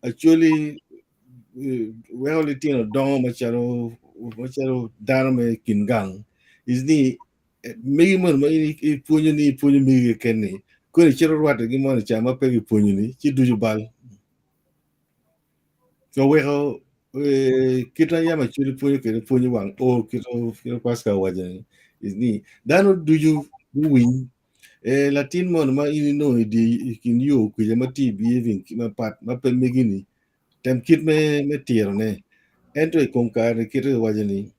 actually weko litino dongo macalo macalo dano me kin gang is ni megi moni ma in ipwonyo ni ipwonyo megi keken ni koni icito rwatte ki moni ca ma pe gipwonyo ni ci ducu bal. So weko kit ma yam actually pwonyo kwede pwonyo wang o kit ma Pascal owaco ni is ni dano ducu guwiny Eh, latin moni ma in inongo i dye i kin yo kwija ma tye i behaving mapat ma pe megi-ni, tem kit me me tirone. Ento i kom kare-ni kite kiwaco ni,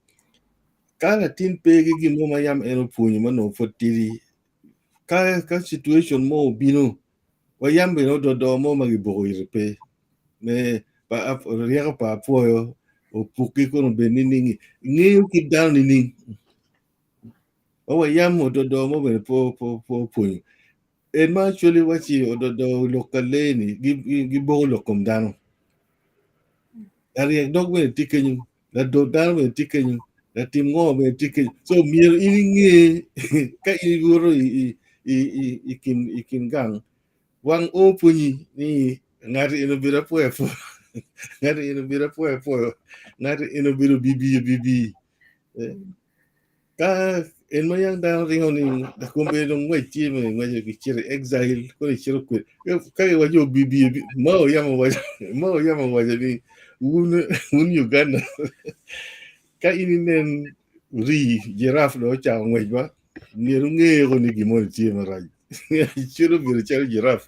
ka latin pe ki gin mo ma yam en opwonyo ma nongo pud tidi, ka ka situation mo obino, wa yam bene ododo mo ma kibuko ite pe. Me pa ryeko pa apwoyo opuki kono obed nining-ngi, ingeyo kit dano nining? Ma wa yam ododo mo bene po po po opwonyo. En ma actually waci ododo lok ka lee ni giboko lok kom dano. Laryek dog bene tye kenyo, ladot dano bene tye kenyo, latim ngo bene tye kenyo. So myero in inge ka in iwoto i i i i kin i kin gang wang o pwonyi ni ngati eno obedo apwoyo apwoyo ngati eno obedo apwoyo apwoyo ngati eno obedo bibi bibi. Eh, Ka en ma yang dano ringo ni lakombe dong ngwec tye me ngwec gicito i exile koro icito kwede ka giwaco obibi ma oyamo waco ma oyamo waco ni wun wun Uganda ka in inen rii giraffe dong ocako ngwec ba myero wunge ko ni gin moni tye marac cwalo bedo calo giraffe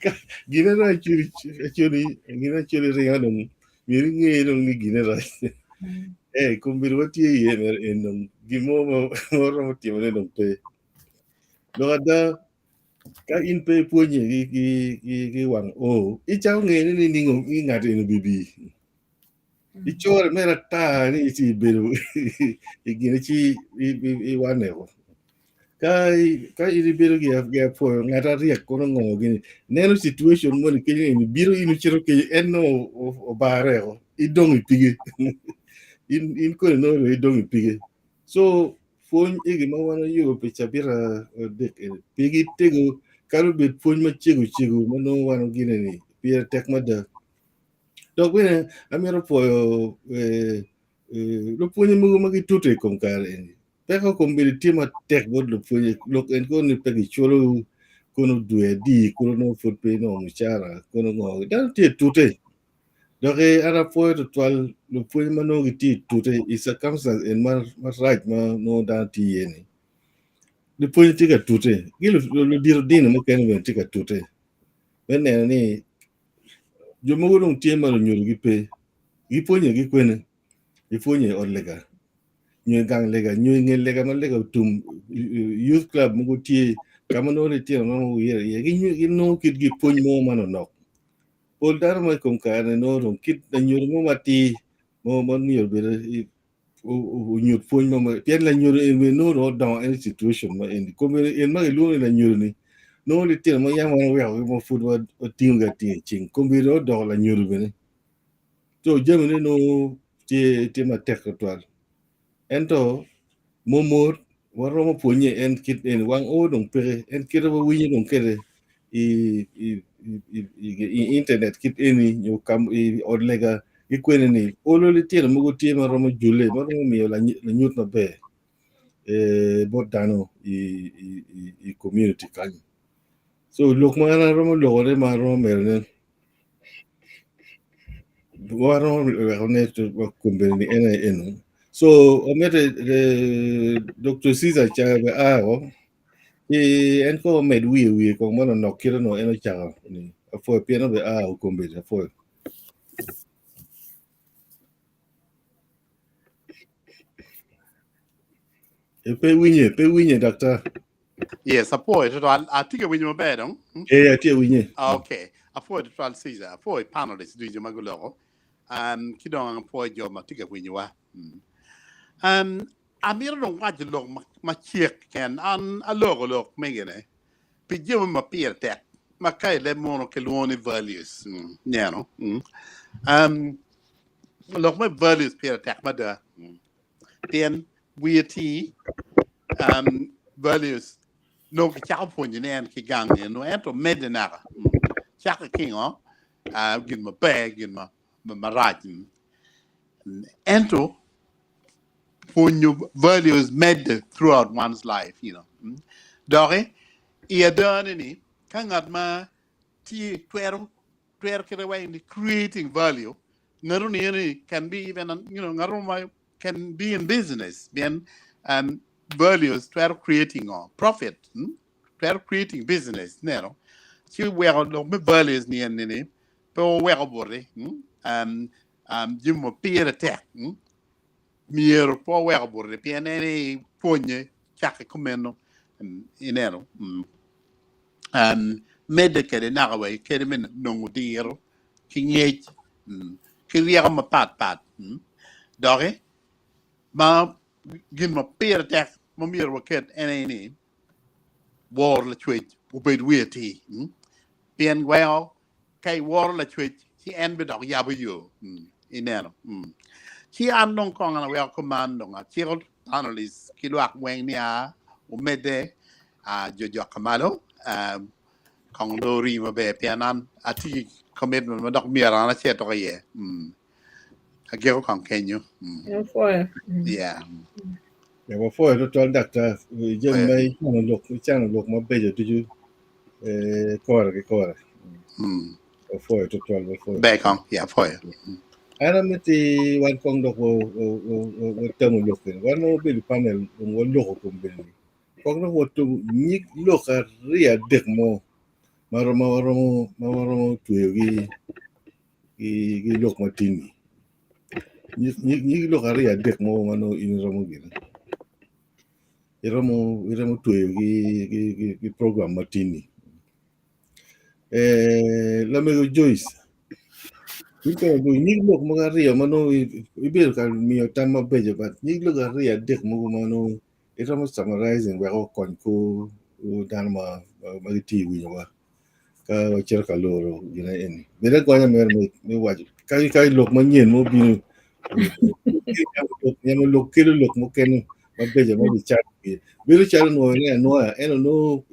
ka gine rac actually gine actually ringo dong myero inge dong ni gine rac Eh, kombeddi watye iye mere en dong gin mo ma waromo timone dong pe. Lok ada, ka in pe ipwonye ki, ki, ki, ki wang o, icako ngene ni ningo ni ngat eni obibi. Icore mere ata ni ci ibedo i gine ci iwaneko. Ka ka in ibedo gi gi apwoyo ngat aryek kono ngo gini neno situation moni kenyo eni biro in ocito kenyo en nongo obare o idong i pige in in koni nongo dong idong i pige so pwony egi ma wan wayubo pi cabit adek eni pigi tego kadi obed pwony macego cego ma nongo wan gine ni pire tek mada dok bene amito pwoyo eh, eh, lupwonye mogo ma gitute i kom kare eni Peko kombeddi tye matek bot lupwonye lok en kono ni pe giculo kono dwe adi kono nongo pud pe inongo mucara kono ngo dano tye itute dok an apwoyo tutwal lupwonye ma nongo gitye itute i circumstance en marac ma nongo dano tye iye ni lupwonye tye ka tute ki ludito dini mukene bene tye ka tute me neno ni jo mogo dong tye ma lunyodogi pe gipwonye ki kwene gipwonye i ot lega nyo i gang lega nyo i nge lega ma lega otum youth club mogo tye ka ma nongo litino romo wire iye ginongo kitgi pwony mo manonok. Pol dano ma i kom kare-ni nongo dong kit lanyodo mo matir mo ma myero bed onyut pwony mo pien lanyodo eni bene nongo dong odongo en i situation ma eni kome en ma gilwongo ni lanyodo-ni nongo litino ma yam wan wawekogi ma pud watingogi atinga i cing kome dong odoko lanyodo bene. Co jamine nongo tye tye matek tutwal. Ento momot waromo pwonye en kit eni wang o dong peke en kite wawinyo dong kede i i i i i internet kit eni nyo kam i ot lega ki kwene ni olo litino mogo tye ma romo jule ma romo miyo lanyut maber eh, bot dano i i i i community kany. So lok ma an aromo lokone ma aromo medone waromo weko ne kombeddi ni en aye eno. So omyero Dr. Caesar ca be ao ci en ko omed wiye wiye kong manonok kite no en ocako ni apwoyo pien obe ao kombeddi apwoyo. E pe winye, pe winye daktar. Yes, apwoyo tutwal. Atye ka winyo maber dong. Eh, atye ka winye. Okay. Apwoyo tutwal Caesar. Apwoyo panelists ducu ma guloko. Um, ki dong apwoyo jo ma tye ka winyowa. Mm. Um, amito dong waco lok macek keken. An aloko lok megine pi jami ma pire tek ma ka i leb munu kilwongo ni values. Mm. Neno. Mm. Um, lok me values pire tek mada. Mm. Pien wiye ti um, values nongo kicako pwonyo ni en ki gang eno ento medde naka mm. cako ki ngo uh, gin maber gin ma marac mm. ento pwonyo values medde throughout one's life you know mm. doki i adane ni ka ngat ma tye twero twero kite wai ni creating value ngato ni ni can be even you know ngato ma can be in business then um, values twero creating oh, profit hmm? twero creating business neno ci weko lok me values ni en ni pe oweko boti hmm? um, um, jami ma pire tek hmm? myero pe oweko boti pien en i pwonye cake kumeno hmm, ineno hmm. um, medde kede naka wa kede me nongo diro ki ngec mm, ki ryeko mapat pat mm. Doki ma gin ma pire tek ma myero waket en aye ni woro lacwec obed wiye atir. Pien weko ka iworo lacwec ci en bidok yabo yo ineno. Ci an dong kong an aweko kuman dong aciko panelists ki lwak weng ni a omedde jo jok ka malo kong dong ori maber pien an atye ki commitment ma dok myero an acit dok iye. Agiko kong kenyo. Apwoyo. Yeah. Ya wapwoyo tutwal daktar jami ma icano lok icano lok mabeco ducu eh, kore ki kore. Wapwoyo tutwal wapwoyo. Ber kong, ya apwoyo. An amiti wan kong dok watemo lok kene. Wan ma wabedo panel dong waloko kom bene ni. Kong dok watugo nyig lok ariyo adek mo ma waromo ma waromo tweyo gi gi lok matini. Nyig lok ariyo adek mo ma nongo in iromo gine. Iromo iromo tweyo gi gi gi program matini. Eh, lamego Joyce, in kono dong nyig lok mogo ariyo ma nongo ibedo ka miyo tam mabeco but nyig lok ariyo adek mogo ma nongo iromo summarizing wek okony kor dano ma ma gitye i winyowa ka wacito ka loro gine eni. Bed agonya mere me waco ka ka lok manyen mo obino nyamo lok kelo lok mukene mabeco ma gicako bedo calo nwoyo ne anwoya ento nongo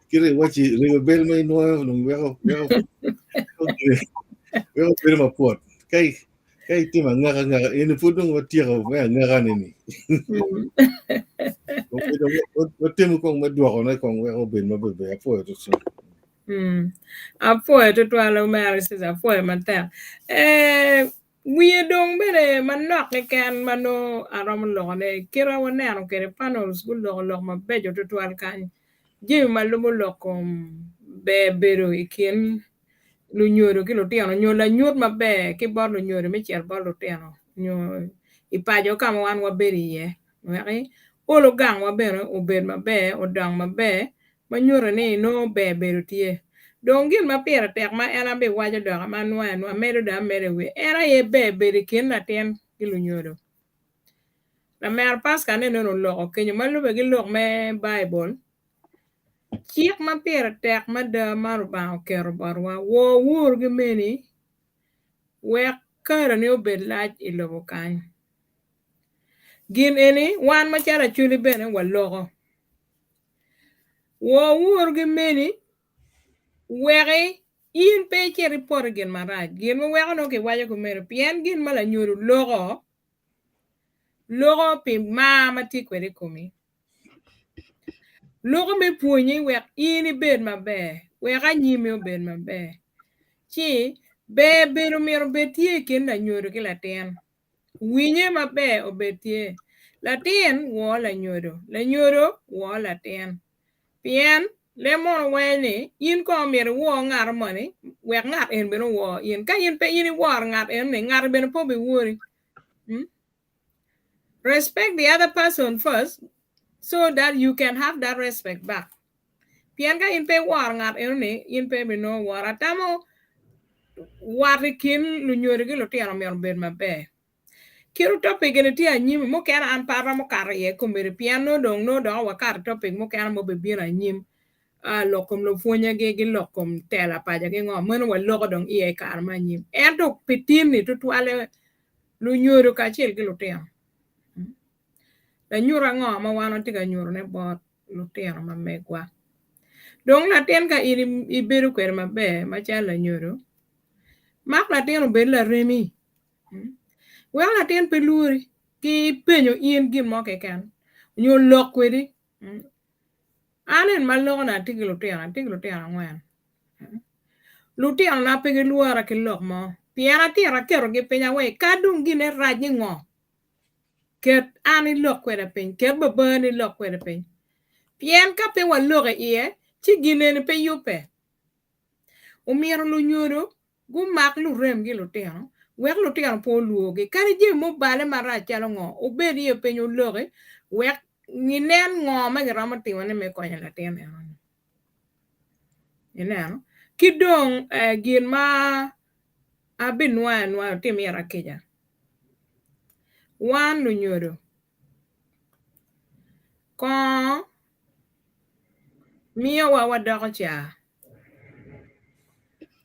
kite iwaci rego bel ma inwoyo dong weko weko weko bedo mapwot ka ka itimo angaka angaka eni pud dong watyeko me angaka ni ni watimo kong me dwokone kong wek obed maber apwoyo tutwal. Apwoyo tutwal omera Cesar apwoyo matek. Eh, Wiye dong bene manok keken ma nongo aromo lokone kit ma waneno kwede panels guloko lok mabeco tutwal kany jami ma lubo lok kom ber bedo i kin lunyodo ki lutino nyo lanyut maber ki bot lunyodo me cito bot lutino nyo i paco ka ma wan wabedo iye wek olo gangwa bene obed maber odong maber ma nyuto ni nongo ber bedo tye. Dong gin ma pire tek ma en abiwaco dok ma anwoyo anwoya amedo dong amedo i wiye en aye ber bedo i kin latin ki lunyodo. Lamera Pascal ni nongo oloko kenyo ma lube ki lok me Baibul, cik ma pire tek mada ma Lubanga oketo botwa, wor wuru ki meni wek kareni obed lac i lobo kany. Gin eni wan macalo Acholi bene waloko. Wor wuru ki meni weki in pe icit ipot i gin marac. Gin ma weko nongo kiwaco kumeno pien gin ma lanyodo loko, loko pi mar ma tye kwede i komi. Loko me pwonyi wek in ibed maber, wek anyimmi obed maber. Ci ber bedo myero obed tye i kin lanyodo ki latin. Winye maber obed tye. Latin wor lanyodo, lanyodo wor latin. Pien leb mono waco ni in kong omyero iwor ngat moni wek ngat eni bene owor in. Ka in pe in iworo ngat eno-ni, ngat-ti bene pe obiwori. Hmm? Respect the other person first so that you can have that respect back. Pien ka in pe iworo ngat eno-ni, in pe ibinongo woro. Atamo wat i kin lunyodo ki lutino myero obed maber. Kit topic eni tye anyim, mukene an pe aromo kato iye kombeddi pien nongo dong nongo dok wakato i topic mukene ma obibino anyim, lok kom lupwonyegi ki lok kom tela paco ki ngo, meno waloko dong iye i kare me anyim. Ento pi tin-ni tutwalle lunyodo kacel ki lutino. Lanyut ango ma wan watye ka nyutone bot lutino ma megwa? Dong latin ka in ibedo kwede maber macalo lanyodo, mak latin obed laremi. Wek latin pe lwori ki penyo in gin mo keken nyo lok kwedi. An eni ma aloko-ni atye ki lutino, atye ki lutino angwen. Lutinona pe gilwora ki lok mo pien atito aketogi piny aweko ka dong gine rac ni ngo Ket an ilok kweda piny, ket babani ilok kwede piny. Pien ka pe waloko iye, ci gin eni pe yubbe. Omyero lunyodo gumak luremgi lutino, wek lutino pe olworgi. Kadi jami mubale marac calo ngo, wubed iye piny wuloki, wek ginen ngo ma giromo timone me konyo latin enoni. Ineno? Ki dong gin ma abinwoyo anwoya wutim ira kica. Wan lunyodo. Kongo miyowa wadoko caa.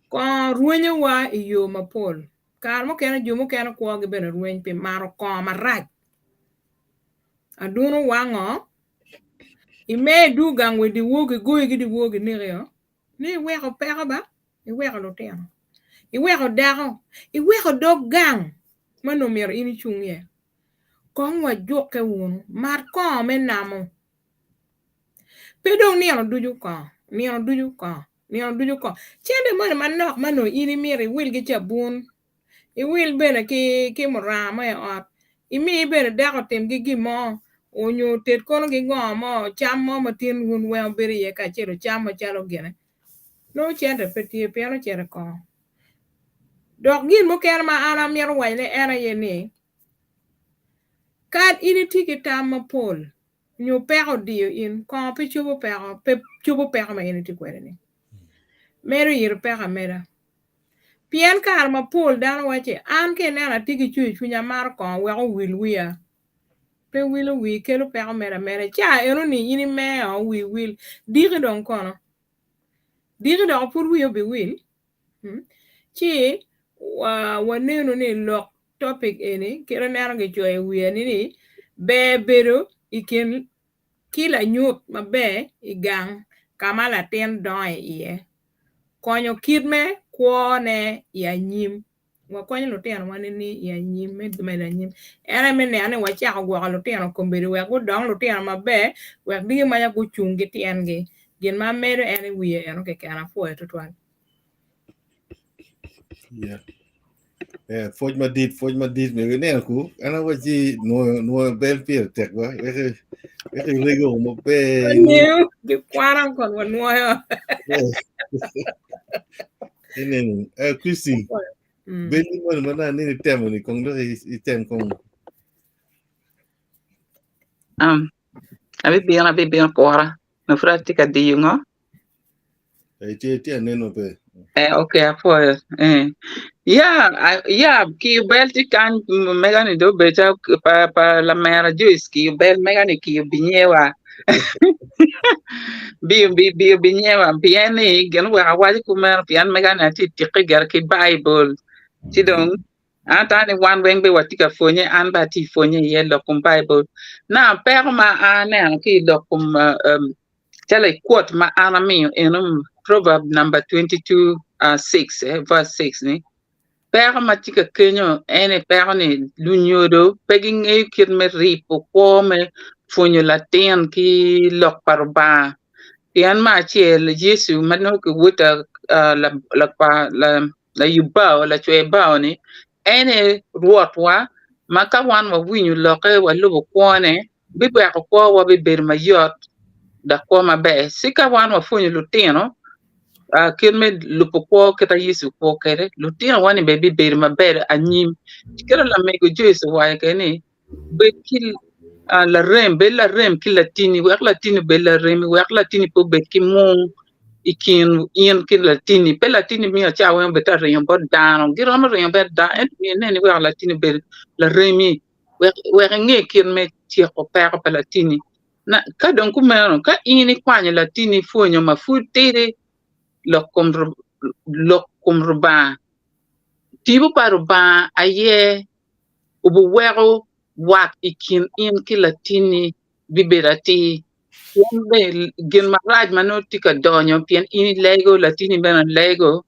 Kongo rwenyowa i yo mapol. Kare mukene jo mukene kwogi bene rweny pi mato kongo marac. Aduno wango, imer idwogo gang wa i dyewor kigoyi ki dyewor kinekio, ni iweko peko ba, iweko lutino, iweko dako, iweko dog gang ma nongo myero in icung iye. Kong wajukke wunu, mat kongo me namo. Pe dong nino ducu kongo, nino ducu kongo, nino ducu kongo. Cente moni manok ma nongo in imito iwil ki cabun, iwil bene ki ki muranga mo i ot, imi bene dako otim ki gin mo, onyo oted kono ki ngo mo, cam mo ma tin wun weng wubedo iye kacel wucam macalo gine. Nongo cente pe tye pien ocito i kongo. Dok gin mukene ma an amito wacone en aye ni, Kad in itye ki tam mapol nyo peko odiyo in, kongo pe cobo peko, pe cobo peko ma in itye kwede-ni. Medo iro peko ameda. Pien kare mapol dano wacci, an ka ineno atye ki cwercwiny amaro kongo wek owil wiya. Pe wilo wii, kelo peko medo ameda. Ca enoni in imeo wii wil, diki dong kono? Diki dok pud wii obiwil? Ci waneno ni lok topic eni kit aneno kicoyo i wiye ni ber bedo i kin ki lanyut maber i gang ka ma latin dongo iye konyo kit me kwone i anyim. Wakonyo lutinowa nining i anyim me medo anyim? En aye me neno ni wacako gwoko lutino kombeddi wek gudong lutino maber wek diki maca gucung ki tyengi. Gin ma amedo en i wiye eno keken apwoyo tutwal. Yeah. Yeah, pwoc madit, pwoc madit mego ineno ku an awacci nwoyo nwoyo bel pire tek ba wek wek irego maber. Angeyo gikwana kon wanwoyo. Ineno, eh Christine, Mm. bel moni ma nani itemo ni kong dok item kong. Um, abibino abibino kura. Ma pud atye ka diyo ngo? Eh, tye tye aneno pe. Eh, okay, apwoyo. Eh. Ya, a- ya, kiyo bel tye kany m- mega ni do obedo calo pa, pa lamera Joyce kiyo bel mega ni kiyo binyewa. Bi bi bi binyewa pien ni gin oweko awaco kumeno pien mega ni atye tikke gire ki Baibul. Ci dong an atamo ni wan weng bene watye ka pwonye an bene atye ka pwonye iye lok kom Baibul. Now peko ma an aneno ki i lok kom uh, um, calo i quote ma an amiyo eno Proverb number 22 uh, 6 eh, verse 6 ni peko ma tye ka kenyo en aye peko ni lunyodo pe gingeyo kit me ribo kwo me pwonyo latin ki lok pa Rubanga pien me acel Yecu ma nongo kiwota layub bao lacwe bao ni en aye Rwotwa ma ka wan wawinyo lokke walubo kwone biweko kwowa bibedo mayot dok kwo maber. Ci ka wan wapwonyo lutino kit me lubo kwo kit ma Yecu okwo kwede, lutinowa-ni bene bibedo maber anyim. Kit ma lamego Joyce owaco kwede ni, bed ki larem, bed larem ki latinni, wek latinni obed laremi, wek latinni pe obed ki mung i kin in ki latinni. Pe latinni miyo ca weng obed ka ringo bot dano, giromo ringo bot dano ento myero inen ni weko latinni obedo laremi. Wek wek inge kit me tyeko peko pa latinni. Na, ka dong kumeno, ka in ikwanyo latinni ipwonyo ma pud tidi lok kom lok kom Rubanga, tipo pa Rubanga aye obiweko wat i kin in ki latinni bibedo atir. Pien bene gin marac ma nongo tye ka donyo pien in ilego, latinni bene lego,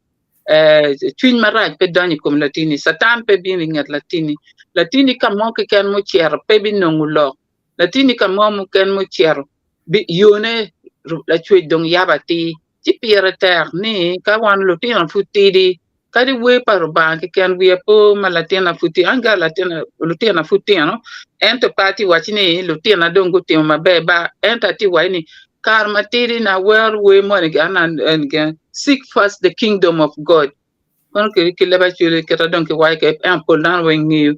eh, cwiny marac pe donyo i kom latinni, Catan pe bino i nget latinni. Latinni ka mo keken mucito pe binongo lok. Latinni ka mo mukene mucito yone Lacwec dong yabo atir. Ci pire tek ni ka wan lutino pud tidi, kadi wer pa Rubanga keken wiya po ma latinna pud tye, an gara latinna lutinna pud tino, ento pe atye waci ni lutinna dong gutimo maber ba, ento atye waci ni kare matidi na awero wer moni an seek first the kingdom of God kono ki leb acwali kita dong kiwaco kwede ento pol dano weng ngeyo.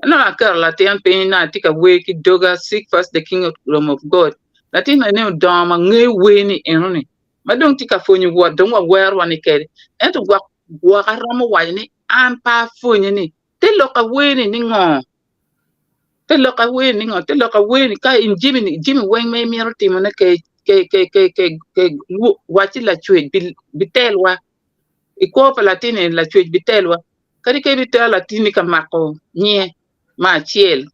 Nongo aketo latin piny nongo atye ka wer ki doga seek first the kingdom of God latin eni odongo ma ngeyo wer ni enoni ma dong tye ka pwonyo wot dong wawero wa ni kede ento gwok gwok aromo waco ni an pe apwonye ni te lok awer ni ni ngo? Te lok awer ni ngo? Te lok awer ni ka in jami ni jami weng ma imito timo ne ke ke ke ke ke ke wacci lacwec bitelwa i kwo pa latin eni lacwec bitelwa kadi ka ibitero latinni ka mako nyinge me acel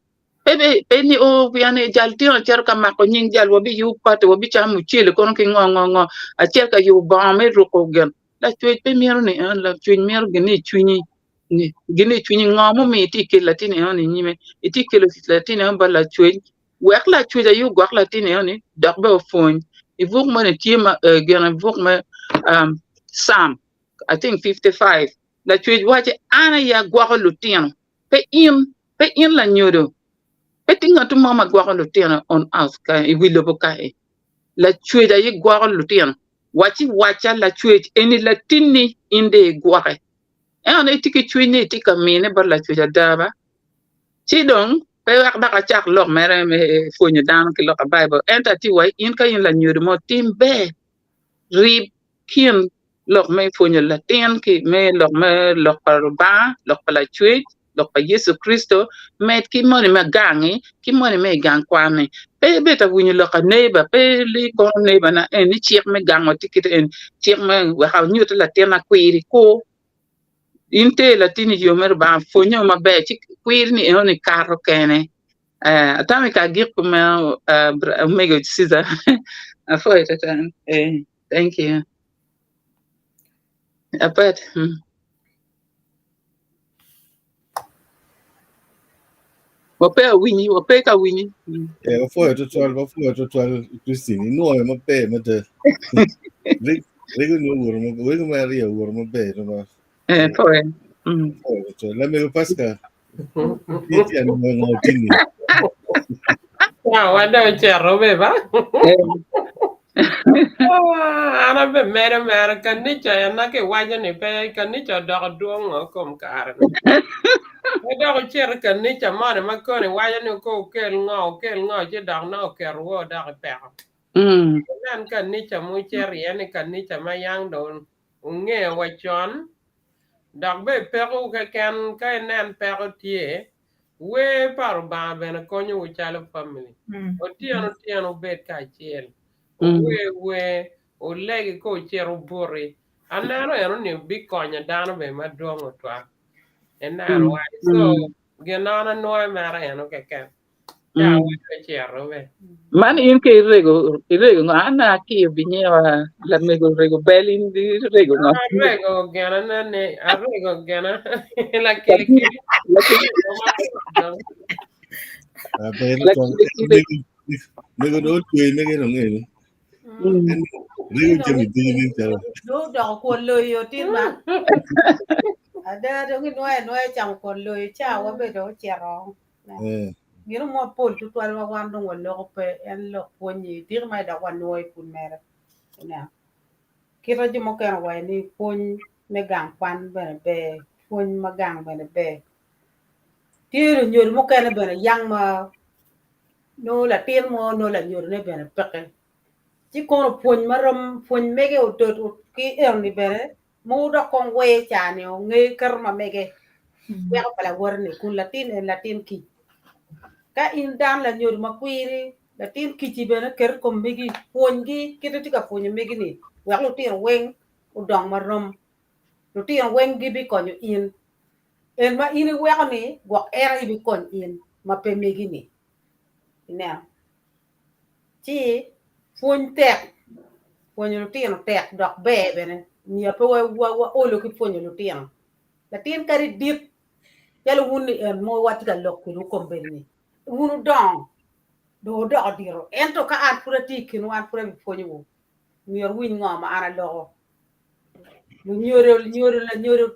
pe be pe ni o pien ni jal tino cito ka mako nying jal wabiyubo pati wabicamo mucele kono ki ngo ngo ngo acel ka yubo bongo me ruko gin lacwec pe mito ni eno lacwec mito gin ni i cwinyi ni gin ni i cwinyi ngo mumiyo itye kelo latin eno ni inyime itye kelo latin eno bot lacwec wek lacwec aye ogwok latin eno ni dok bene opwony i buk moni tye ma gin i buk me Psalm I think 55 lacwec waco an aye agwoko lutino pe in pe in lanyodo pe tye ngat mo ma gwoko lutino on earth ka i wi lobo kae lacwec aye gwoko lutino wacci wacca lacwec eni latinni in dong igwoke ento ni itye ki cwiny ni itye ka mine bot lacwec ada ba ci dong pe wek dok acak lok mere me pwonyo dano ki lok pa Baibul ento atye wa in ka in lanyodo mo tim ber rib kin lok me pwonyo latin ki me lok me lok pa Lubanga, lok pa Lacwec, lok pa Yecu Kricito, med ki moni ma gangi ki moni me i gang kwan-ni. Pe ibed ka winyo lok pa neighbor, pe ili kono neighbor na eni cik me gangwa tye kite eni, cik me wek anyutte latinna kwiri kur. In ter latinni i yo me Lubanga, pwonye maber ci kwiri-ni enoni kato kene. Eh, atamo i ka agik kumeno, uh, omego Caesar. Apwoyo twatwal. Eh, thank you. Apet. Mm. Wape awinyi, wape ka winyi. Mm. Eh, wapwoyo twatwal, wapwoyo twatwal Christine. Inwoyo maber mada. Rego ni owuoro maber, wego me ariyo owuoro maber. Eh, pwoyo. Mm. Wapwoyo twatwal. Lamego Pascal. Tye anwoyo ngo tini. Wa dong ocito be ba. An abe medo mere kanica en na kiwaco ni pe kanica odoko dwong o kom kare ni. Pe dok ocito i kanica moni ma koni waco ni ko okel ngo okel ngo ci dok nongo oketo wo dok i peko. Inen kanica mucito iye ni kanica ma yang dong wungeyo wa con, dok bene pekowu keken ka inen peko tye, wer pa Rubanga bene konyowu calo famili. Otyeno otyeno wubed kacel, wuwer wer, wulegi ka wucito wubuti. Aneno eno ni bikonyo dano bene madwong otwal. Ineno wai? So, gin ma an anwoyo mere eno keken. Man in ka irego irego ngo an akiyo binyewa lamego rego bel in irego ngo Arego gena ne arego gena lakili Mego do otwe mege dong eni. Rego jami ducu nen calo. Do odoko kwon loyo tin ba. Ada dong inwoyo anwoya camo kwon loyo ca wa be dong ocito. Gino mo mapol tutwal ma wan dong waloko pe en lok pwony-nyi tiki ma dok wanwoyo pud mere. Ineno? Kite jo mukene owaco ni pwony me gang kwan bene ber, pwony ma gang bene ber. Tye lunyodo mukene bene yang ma nongo latin mo nongo lanyodone bene peke. Ci kono pwony marom pwony mege odot ki enoni bene Mogo dok kong wer ca-ni onge keto ma mege weko pa lawote-ni kun latin en latin kic. Ka in dano lanyodo ma kwiri, latin kic-ci bene ket i kom megi, pwonygi kit ma itye ka pwonyo megi-ni wek lutino weng odong marom. Lutino weng gibikonyo in. En ma in iweko-ni gwok en aye bikony in ma pe megi-ni. Ineno? Ci pwony tek, pwonyo lutino tek dok ber bene myero pe waolo ki pwonyo lutino. Latin kadi dit calo wun ni en ma watye ka lok kwedwu kombeddi-ni wun wudongo dong wudoko dito ento ka an pud atye i kinwu an pud abipwonyowu myero wuwiny ngo ma an aloko. Lunyodo lanyodo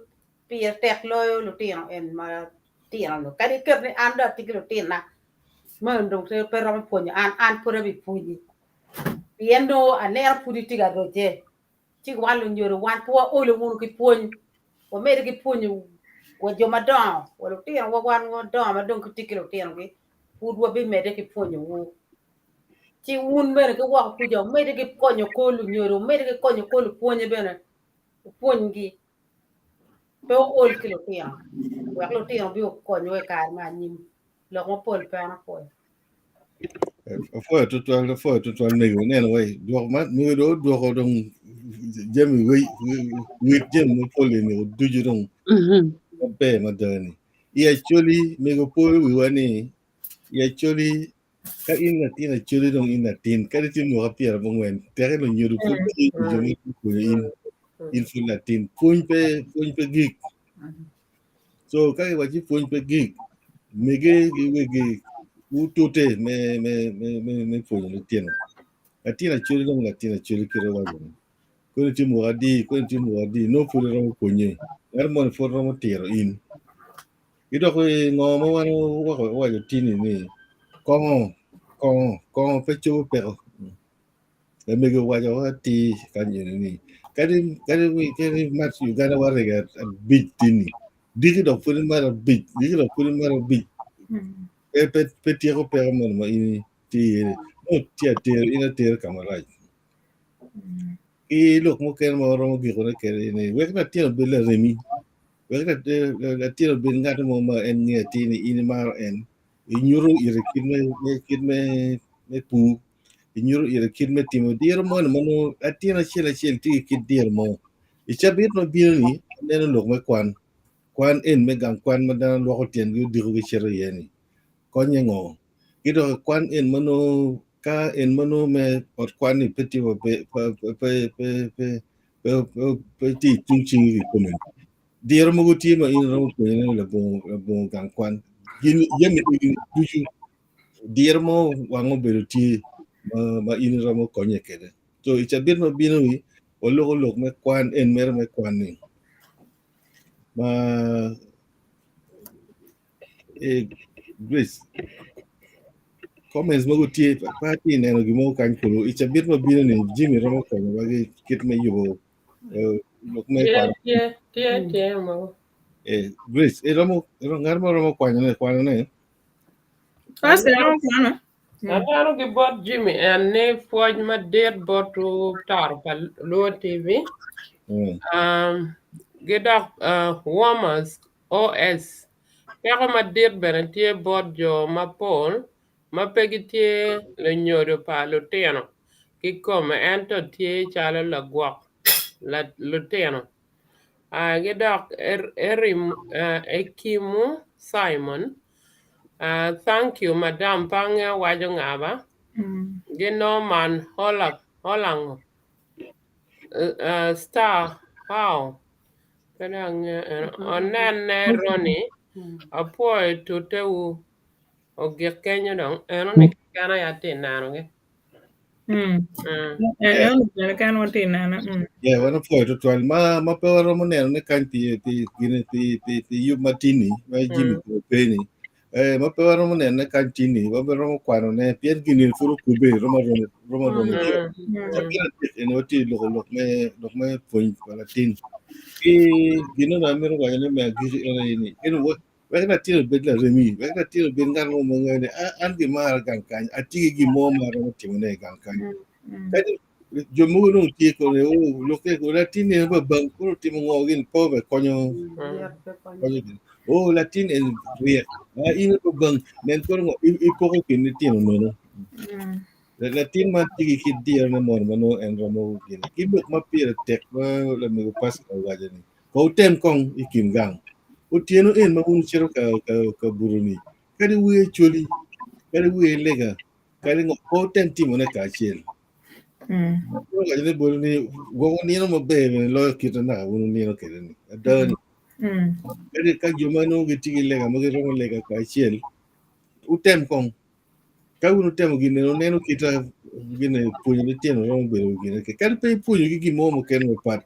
pire tek loyo lutino en ma tino-ni kadi iket ni an dong atye ki lutinna meno dong pe romo pwonyo an, an pud abipwonyi pien nongo aneno pud itye ka rocce ci wan lunyodo wan pe waolo wunu ki pwony wamedde ki pwonyo wa jo madongo wa lutino wa wan wadongo ma dong gitye ki lutinogi pud wabimedde ki pwonyowu ci wun bene ki woko kuca wumedde ki konyo kor lunyodo wumedde ki konyo kor lupwonye bene wupwonygi pe wuol ki lutino wek lutino obi okonywa i kare me anyim. Lok mapol pe an apwoyo. Apwoyo tutwal, apwoyo tutwal mego ineno wai dwoko ma mego dong odwoko dong jami wai wit jami mapol eni ducu dong maber mada ni. I Acholi mego poyo wiwa ni i Acholi ka in latin Acholi dong in latin kadi tye mwaka 90 teke lunyodo pud pe jo ma pwonyo in in pud latin pwony pe pwony pe gik. So ka iwaci pwony pe gik mege ki wegi utute me me me me me pwonyo lutino. Latin Acholi dong latin Acholi kite waco ni koni tye mwaka adi koni tye mwaka adi nongo pud iromo pwonye ngat moni pud romo tiro in. Ki dok ngo ma wan wawaco tini ni kongo kongo kongo pe cobo peko. Lamego owaco atir kany eni ni kadi kadi kadi mat Uganda warego abic tini diki dok pud imato abic diki dok pud imato abic pe pe pe tyeko peko moni ma in itye iye ni nongo tye ater in ater ka marac. Ki lok mukene ma waromo gikone kwede ni wek latin obed laremi wek latin obed ngat mo ma en ngeyo atir ni in imaro en inyuto ire kit me kit me me pur inyuto ire kit me timo diro moni ma nongo latin acel acel tye ki kit diro mo. I cabit ma bino ni aneno lok me kwan kwan en me gang kwan ma dano lwoko tyengi odiko gicito iye ni konye ngo ki dok kwan en ma nongo ka en ma nongo me ot kwan ni pe tye maber pe pe pe pe pe pe tye i tung cingi kikome diro mogo tye ma in iromo pwonyone labongo labongo gang kwan gin jami egi ducu diro mo wang obedo tye ma, ma in iromo konye kwede. So i cabit ma bino ni waloko lok me kwan en mere me kwan ni ma eh, Grace comments mogo tye pe atye neno gin mo kany kulu i cabit ma bino ni Jimmy romo konyowa ki kit me yubo eh, lok me Tye kwan tye tye tye mogo. eh, Grace iromo ngat mo romo kwanyone kwanone Pastor romo kwano. Aneno ki bot Jimmy en ni pwoc madit bot taro pa Luo TV. Gi dok Warmers OS peko madit bene tye bot jo mapol ma pe gitye lunyodo pa lutino kikome ento tye calo lagwok lutino. Gi dok Ekimu Simon thank you madam pe angeyo waco nga ba gi Norman Olango Star how pe dong angeyo eno Onene Ronnie apwoyo tutewu ogik kenyo dong enoni keken aye atye nenogi. Eno bene keken watye neno. Yeah, wan opwoyo tutwal ma ma pe waromo neno ne kany pi pi gine pi pi pi yub matini ma Jimmy mm. pe ni eh ma pe waromo neno ne kany tini wa be romo kwano ne pien gini pud okube romo romo romo romo mm. eno watye loko lok me lok me pwony pa latin ki gino na amito waco ne me agiki ene ni eno wek latin obed laremi wek latin obed ngat mo ma ngeyo ni an gimara gang kany atye ki gin mo ma aromo timone i gang kany kadi jo mogo dong tye kone o lokke ko latin en ba bang koro timo ngo gin po be konyo konyo gin o latin en ryek a in ba bang nen koro ngo ipoko kin litino nono latin man tye ki kit dirone moni ma nongo en romo gin ki lok ma pire tek ma lamego Pascal owaco ni ko wutem kong i kin gang otyeno en ma wun wucito ka ka ka buto ni kadi wiye coli kadi wiye lega kadi ngo ko wutem timone kacel waco ni bolo ni gwoko nino maber bene loyo kite naka wun wunino kwede ni ada ni kadi ka jo ma nongo gitye ki lega ma giromo lega kacel wutem kong ka wun wutemo gin eno wuneno kita gine pwonyo litino romo bedo gine kadi pe ipwonyogi gin mo mukene mapat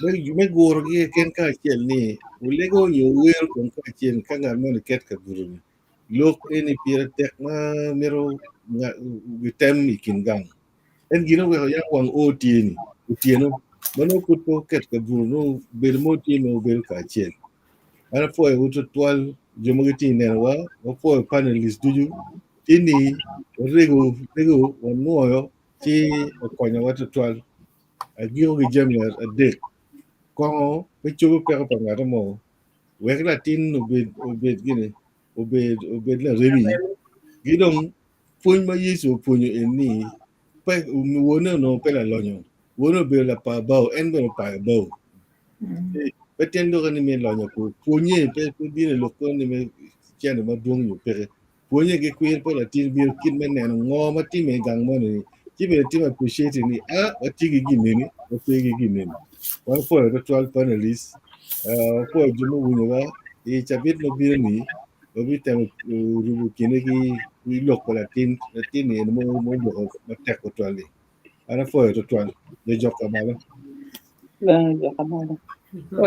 me gurogi keken kacel ni wulego nyo wuwero kong kacel ka ngat moni ket ka buto-ni lok eni pire tek ma mito gitem i kin gang en gin oweko yam wang o tye ni otyeno ma nongo pud pe oket ka buto nongo bedo mo tye ma wubedo kacel An apwoyowu tutwal jo ma gitye ka nenowa, wapwoyo panelist ducu tye ni warego rego wanwoyo ci okonyowa tutwal. Agiko ki jami adek kongo pe cobo peko pa ngat mo wek latin obed obed gini. obed obed laremi ki dong pwony ma Yecu opwonyo en ni pe wone onongo pe lalonyo wone obedo lapa bao en bene opayo bao pe tyen lok ni me lonyo ku pwonye pe pe bino i lok ni me cene madwong nyo peke pwonye ki kwir pa latin bino kit me neno ngo ma time i gang moni ni ci bene timo appreciate ni a watye ki gin eni wape ki gin eni wan pwoyo twatwal panelist wapwoyo jo muwinyowa i cabit mabino ni wabitemo rubo kine ki lok pa latin latin ni en mo matek twatwal ni an apwoyo twatwal jojok kamalo Jok kamalo.